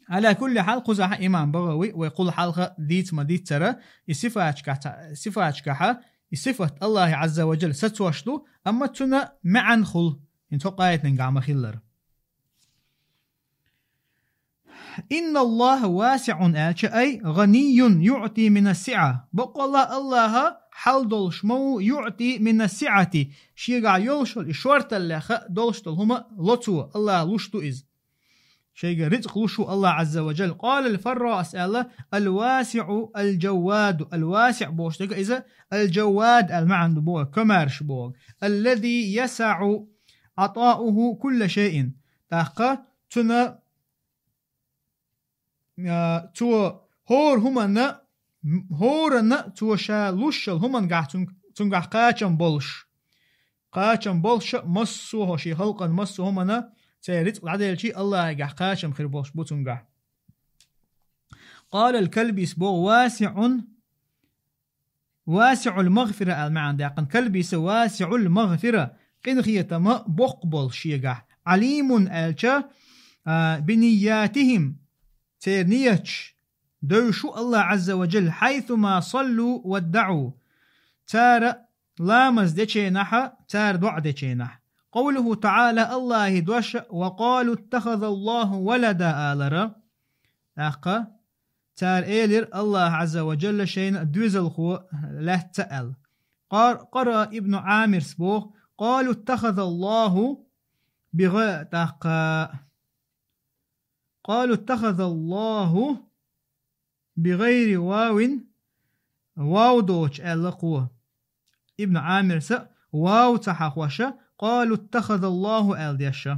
Ала кулли хьал, кхузахьа имам БагӀави вай кхул хьалха дийца ма дийццара, и сифаташкахь ца-, сифаташкахьа, и сифат Аллахи Ӏазза ва Джалла сацош ду, амма цуьнан маьӀан хул, хӀинца хӀокху аятангахь ма хиллара. Инналлаха васиӀун аьлча, ай, гӀанийюн юъти мина сиӀа. Баккъалла Аллаха хьал долуш ма ву, юъти мина сиӀати, шегахь йолуш йолу и шорталлех долуш долу хӀума ло цо, Аллаха луш ду иза. Шайга рицкъ луш ву Аллах Ӏазза ва Джалла. Къала ал-Фарраъс аьлла, ал-васиӀу ал-джавваду. Ал-васиӀ бохуш дерг иза, ал-джаввад аьлла маьӀна ду боху, комаьрша боху. Аллази ясаӀу Ӏатауху кулла шайин. ТӀаккха цуьнан, а, цо хӀора хӀуманна, хӀоранна цо ша луш йолу хӀумангахь цун-, цуьнгахь кхачам болуш. Кхачам болуша массо а хӀо шен халкъан массо а хӀумана церан рицкъ дӀаделчий Аллахьигахь кхачам хир болуш бу цуьнгахь. Къала ал-Калбис боху васиӀун, васиӀул магъфира аьлла маьӀна даьккхина. Калбиса васиӀул магъфира, къинхетама боккха болуш шегахь. Ӏалимун аьлча, а, бинийятихим, церан нияташ девзаш ву Аллах Ӏазза ва Джалла, хьайсума саллу ва ддаӀу. Цара ламаз деченахьа, цара доӀа деченахь. Къовлуху таӀала, Аллахьи дош, ва къалу ттахазаллаху валада алара. ТӀаккха цара элира Аллах Ӏазза ва Джалла шайна доьзалхо лаьцна аьлла. Къар-, къара Ибну Ӏамирс боху, къалу ттахазаллаху бигъа-, тӀаккха Къалу ттахазаллаху бигъайри вавин, вав доцуш аьлла кхо. Ибн Ӏамирса вав ца хьахоша, къалу ттахазаллаху аьлла деша.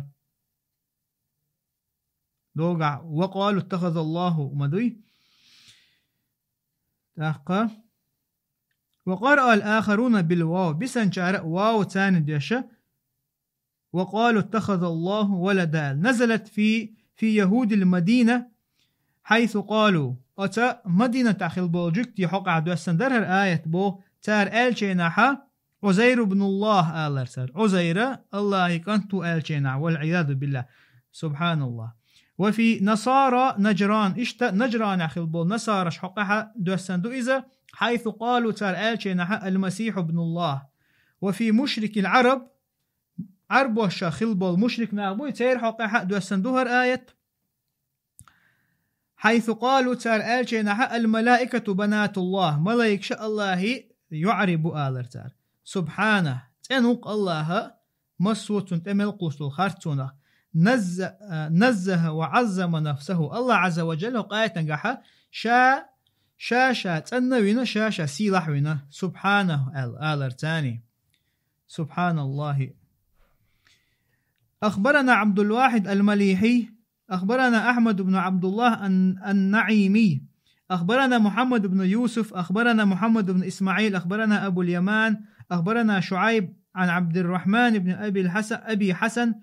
Догахь ва къалу ттахазаллаху ма дуй. ТӀаккха. Ва къараа ал-ахаруна бил вав. Бисанчара вав царна деша. Ва къалу ттахазаллаху валада. Назалат фи في يهود المدينة حيث قالوا. Оцу Мадинатехь хилла болу жуьгтийн хьокъехь доьссина дара хӀара аят боху, цара аьллачийнахьа, Ӏузайр ибн Аллах алара цара. Ӏузайра Аллахьан кӀант ву аьллачийнахь, والعياذ بالله. سبحان الله. وفي نصارى نجران, иштта Нажранехь хилла болу насараш хьокъехь доьссина ду иза, حيث قالوا, цара аьллачийнахьа, المسيح ابن الله. وفي مشرك العرب, Ӏарбошах хилла болу мушрик нах буй, церан хьокъехь доьссина ду хӀара аят. حيث قالوا, цара аьллачийнахьа, الملائكة بنات الله, малайкаш Аллахьан йоӀарий бу алара цара. سبحانه, цӀена ву-кх Аллахь, массо а цунна тӀе мел кхуссуш долу харцонах. نزه, نزه وعظم نفسه. Аллахь Ӏазза ва Джалла хӀокху аятангахьа ша, ша-ша цӀанна а вина, ша-ша сийлахь а вина. سبحانه аьлла, алара царний. سبحان الله. أخبرنا عبد الواحد المليحي، أخبرنا أحمد بن عبد الله الن-، النعيمي، أخبرنا محمد بن يوسف، أخبرنا محمد بن إسماعيل، أخبرنا أبو اليمان، أخبرنا شعيب عن عبد الرحمن بن أبي الحسن، أبي حسن،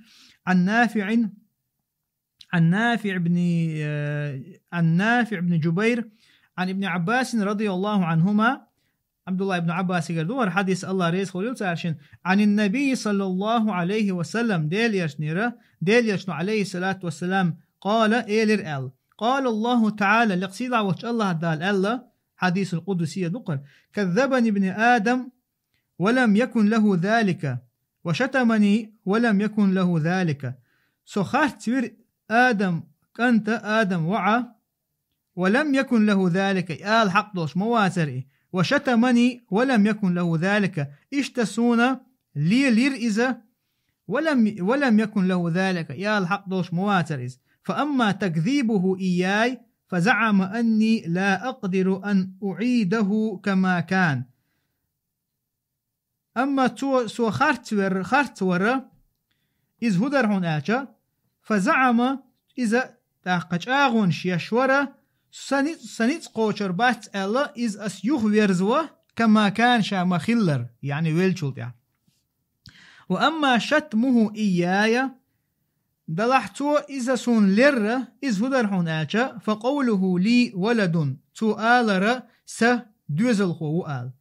عن نافع، عن نافع بن، آه، عن نافع بن جبير، عن ابن عباس رضي الله عنهما, Абдулла ибн Аббасигара ду хӀара хьадис, Аллах реза хуьлийла царна, عن النبي صلى الله عليه وسلم, Делан Элчанера, Делан Элчано, عليه الصلاة والسلام, قال, элира аьлла. قال الله تعالى, лекха сийлахь волчу Аллах Дала аьлла, хьадисул къудсий ду хӀара: كذبني ابن آدم ولم يكن له ذلك، وشتمني ولم يكن له ذلك. Со харцвира Адам кӀанта, Адам воӀа, ولم يكن له ذلك, и ала хьакъ долуш ма вацара и. وشتمني ولم يكن له ذلك, иштта суна лелийра иза, ولم، ولم يكن له ذلك, и ала хьакъ долуш ма вацара иза. فأما تكذيبه إياي فزعم أني لا أقدر أن أعيده كما كان. Амма цо, со харцвер-, харцвара, иза хӀун дара хьуна аьлча, فزعم, иза тӀаккха чӀагӀонаш еш вара, сан ницкъ, сан ницкъ кхочур бац аьлла, иза ас юхаверзаво, كما كان, ша ма-хиллара, яъни веллачул тӀаьхьа. وأما شتمه إياي, делахь цо иза суна лерра, иза хӀун дара хьуна аьлча, فقوله لي ولد, цо алара, сан доьзалхо ву ала.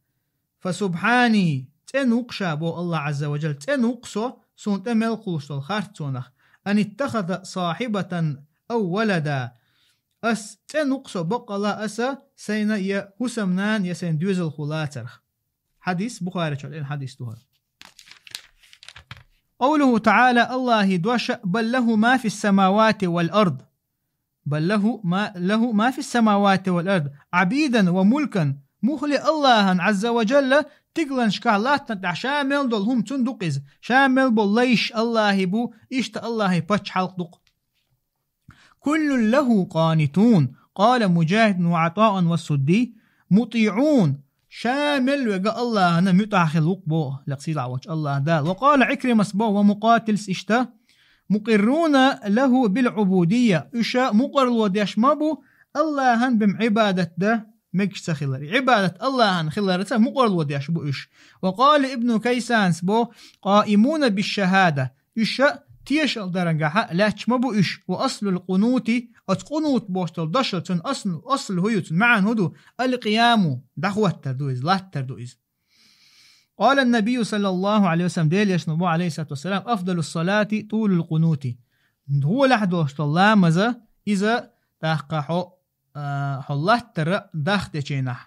فسبحاني, цӀена ву-кх ша, боху Аллах Ӏазза ва Джалла, цӀена ву-кх со, суна тӀе мел кхуссуш долу харцонах, أن اتخذ صاحبة أو ولدا. Ас цӀена ву-кх со, баккъалла аса сайна я хӀусамнана, я сайна доьзалхо лацарх. Хьадис Бухаричо лерина хьадис ду хӀара. قوله تعالى, Аллахьан дош: بل له ما في السماوات والأرض. بل له ما، له ما في السماوات والأرض عبيدا وملكا. Муххале Аллахьан, Ӏазза ва Джалла, стигланашкахь, латтана тӀехь ша мел долу хӀума цунна ду-кх иза. Ша мел болу лайш Аллахьан бу, иштта Аллахьан пачхьалкх ду-кх. كل له قانتون. قال مجاهد وعطاء والسدي: مطيعون. Ша мел верг Аллахьана муьтӀахь хилла ву-кх, боху лекха сийлахь волчу Аллах Дала. وقال عكرمة, боху, ومقاتل, иштта, مقرون له بالعبودية. Уьш мукъарло деш ма бу, Аллахьан бен Ӏибадат дан мегаш ца хилар. Ӏибадат Аллахьан хиларца мукъарло деш бу уьш. وقال ابن كيسان, боху, قائمون بالشهادة. Уьш тешал дарангахьа лаьтташ ма бу уьш. وأصل القنوت, оцу къунут бохуш долу дашал, цуьнан асл, асл хӀун ю, цуьнан маьӀна хӀун ду? القيام, дӀахӀоттар ду иза, латтар ду иза. قال النبي صلى الله عليه وسلم, Делан Элчано боху, عليه الصلاة والسلام: أفضل الصلاة طول القنوت. ГӀолехь долуш долу ламаза иза тӀаккха хьо, а, хьо латтара дах дечийнахь.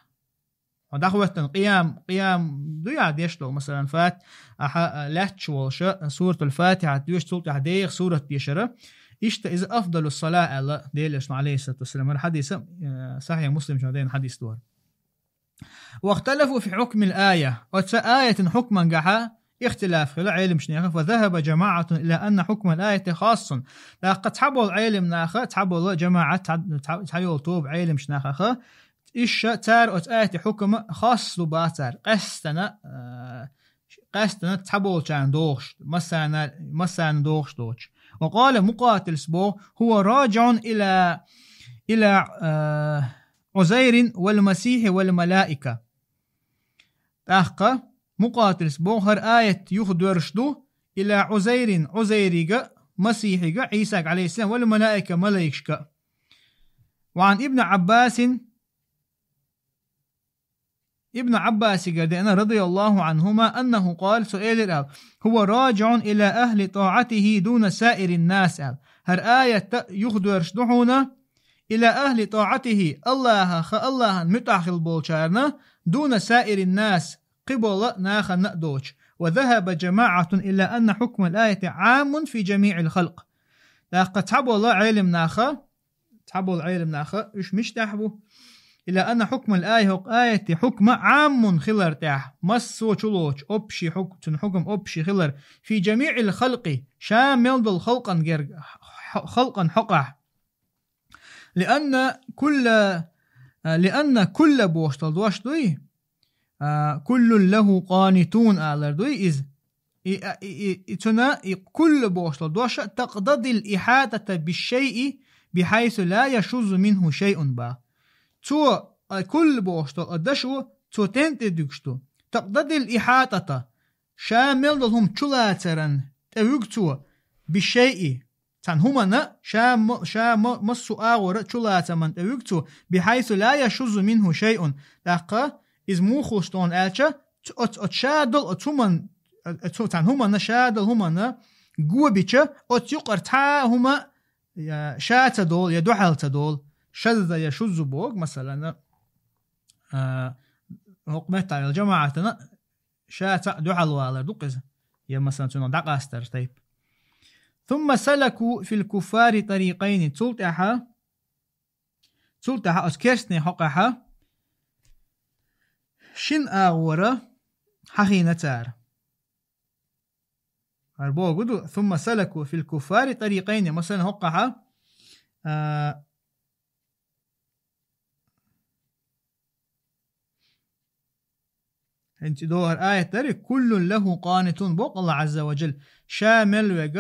Хьо дӀахӀоьттина къиям, къиям дуй ахь деш долу, масалан, фат-, ахьа, а, лаьтташ волуша, суратул Фатихьат доьшу, цул тӀаьхьа деха сурат дешара. Иштта иза أفضل الصلاة аьлла Делан Элчано, عليه الصلاة والسلام. ХӀара хьадиса, а, Сахьихь Муслим чохь дайна хьадис ду хӀара. واختلفوا في حكم الآية. Оцу аятан хьукмангахьа ихтилаф хилла Ӏеламчу нехан. فذهب جماعة إلى أن حكم الآية خاص. ТӀаккха цхьаболу Ӏелам наха, цхьаболу жамаӀат, цхьа, цхьа, цхьайолу тоба Ӏеламчу нахаха, иша цара оцу аятан хьукма хас ду бацара, къаьстана, а, къаьстана цхьаболчарна дохуш, массарна, массарна дохуш доцуш. وقال مقاتل, боху: هو راجع إلى، إلى، а, عزير والمسيح والملائكة. ТӀаккха Мукъатилс боху, хӀара аят юхадоьрзуш ду, إلى عزير, Ӏузайрига, Масихьига, Ӏийсага, عليه السلام, والملائكة, малайкашка. وعن ابن عباس, Ибн Ӏаббасигара деана, رضي الله عنهما, أنه قال, цо элира аьлла: هو راجع إلى أهل طاعته دون سائر الناس, аьлла. ХӀара аят юхадоьрзуш ду хьуна, إلى أهل طاعته, Аллахьах, Аллахьан муьтӀахь хила болчарна, دون سائر الناس, кхыбола нахана а доцуш. وذهب جماعة إلى أن حكم الآية عام في جميع الخلق. ТӀаккха цхьабола Ӏелам наха, цхьабола Ӏелам наха, уьш мича тӀехь бу? إلى أن حكم الآية, хӀокху аятан хьукма, عام хилар тӀехь, массо а чу лоцуш, общий хьук-, цуьнан хьукам общий хилар, في جميع الخلق, ша мел долу халкъан герга, х-, халкъан хьокъехь. لأن كل, а, لأن كل бохуш долу дош дуй, а, كل له قانتون алар дуй иза. И, а, и, и, и цуьнан и كل бохуш долу дош а تقتضي الإحاطة بالشيء بحيث لا يشذ منه شيء боху. Цо, а, كل бохуш долу а дашо, цо тӀе-, тӀедуьгуш ду. تقتضي الإحاطة, ша мел долу хӀума чулацаран тӀевуьгу цо, بالشيء, цхьана хӀуманна, ша ма-, ша ма-, массо а агӀора чулацаман тӀевуьгу цо, بحيث لا يشذ منه شيء. ТӀаккха иза муха хуьлуш ду аьлча, ц-, оцу, оцу ша долу оцу хӀуманна, оцу цхьана хӀуманна, ша долу хӀуманна го бича, оцу юкъара цхьа а хӀума, я, ша ца долу, я дуьхьал ца долу. شذ يشذ боху, масалана, а, хӀокху меттахь йолу жамаӀатана ша цхьаъ дуьхьал валар ду-кх иза, я, масалан, цунах дӀакъастар тайпа. ثم سلكوا في الكفار طريقين, цул тӀаьхьа, цул тӀаьхьа оцу керстанийн хьокъехь шина агӀора хьахийна цара. ХӀара боху ду, ثم سلكوا في الكفار طريقين, масалан, хӀокхахь, а, ХӀинца и догӀу аят дара, كل له قانتون боху Аллахь Ӏазза ва Джалла. Ша мел верг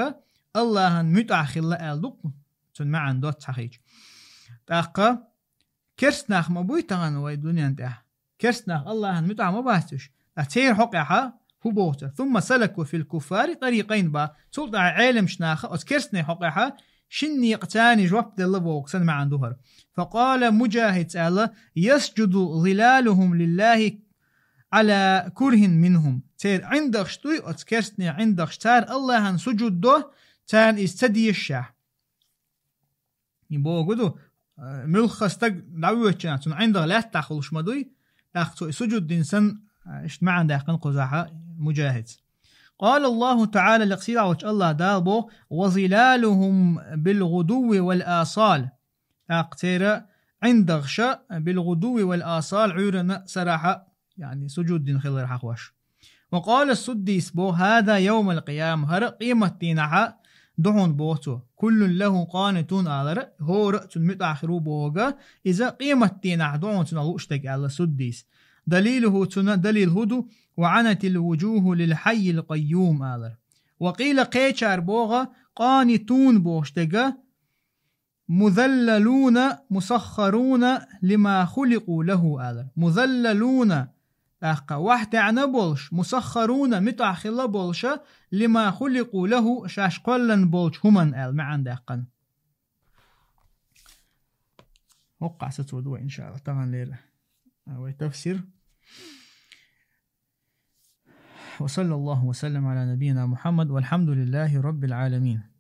Аллахьан муьтӀахь хилла аьлла ду-кх, цуьнан маьӀна доцца хьахийча. ТӀаккха керста нах ма буй тахана вай дуьнен тӀехь. Керста нах Аллахьан муьтӀахь ма бац уьш. Ткъа церан хьокъехь хӀун боху цара? ثم سلكوا في الكفار طريقين боху. Цул тӀаьхьа Ӏеламчу наха оцу керстанийн хьокъехь шина некъа царна жоп делла боху, цуьнан маьӀна ду хӀара. فقال مجاهد аьлла: يسجد ظلالهم لله على كره منهم. Церан ӀиндагӀаш дуй, оцу керстанийн ӀиндагӀаш, цара Аллахьан сужуд до, царна иза ца дезашехь. И боху ду, а, муьлхха стаг дӀавоьдучу хенахь, цуьнан ӀиндагӀ лаьттахь хуьлуш ма дуй, тӀаккха цо и сужуд дина санна, а, иштта маьӀна даьккхина кхузахь Муджахида. قال الله تعالى, лекха сийлахь волчу Аллахь Дала боху: وظلالهم بالغدو والآصال. ТӀаккха церан ӀиндагӀаша بالغدو والآصال, Ӏуьйранна а, сарахьа а, яъни сужуд дина хилар хьахош. وقال السدي боху: هذا يوم القيامة, хӀара къематдийнахь ду хьуна боху цо. كل له قانتون алар, хӀора а цунна муьтӀахь хир ву бохург, иза къематдийнахь ду хьуна цунах лууш дерг аьлла Суддис. دليله, цуьнан далил хӀун ду? وعنت الوجوه للحي القيوم алар. وقيل, кхечара боху, قانتون бохуш дерг مذللون مسخرون لما خلقوا له алар. مذللون, тӀаккха вахьтаьӀна болуш, مسخرون, муьтӀахь хилла болуша, لما خلقوا له, шаьш кхоьллина болчу хӀуманна аьлла маьӀна даьккхина. ХӀокхахь сацо ду вай, иншаАллахӀ, таханлера вай тафсир. وصلى الله وسلم على نبينا محمد والحمد لله رب العالمين.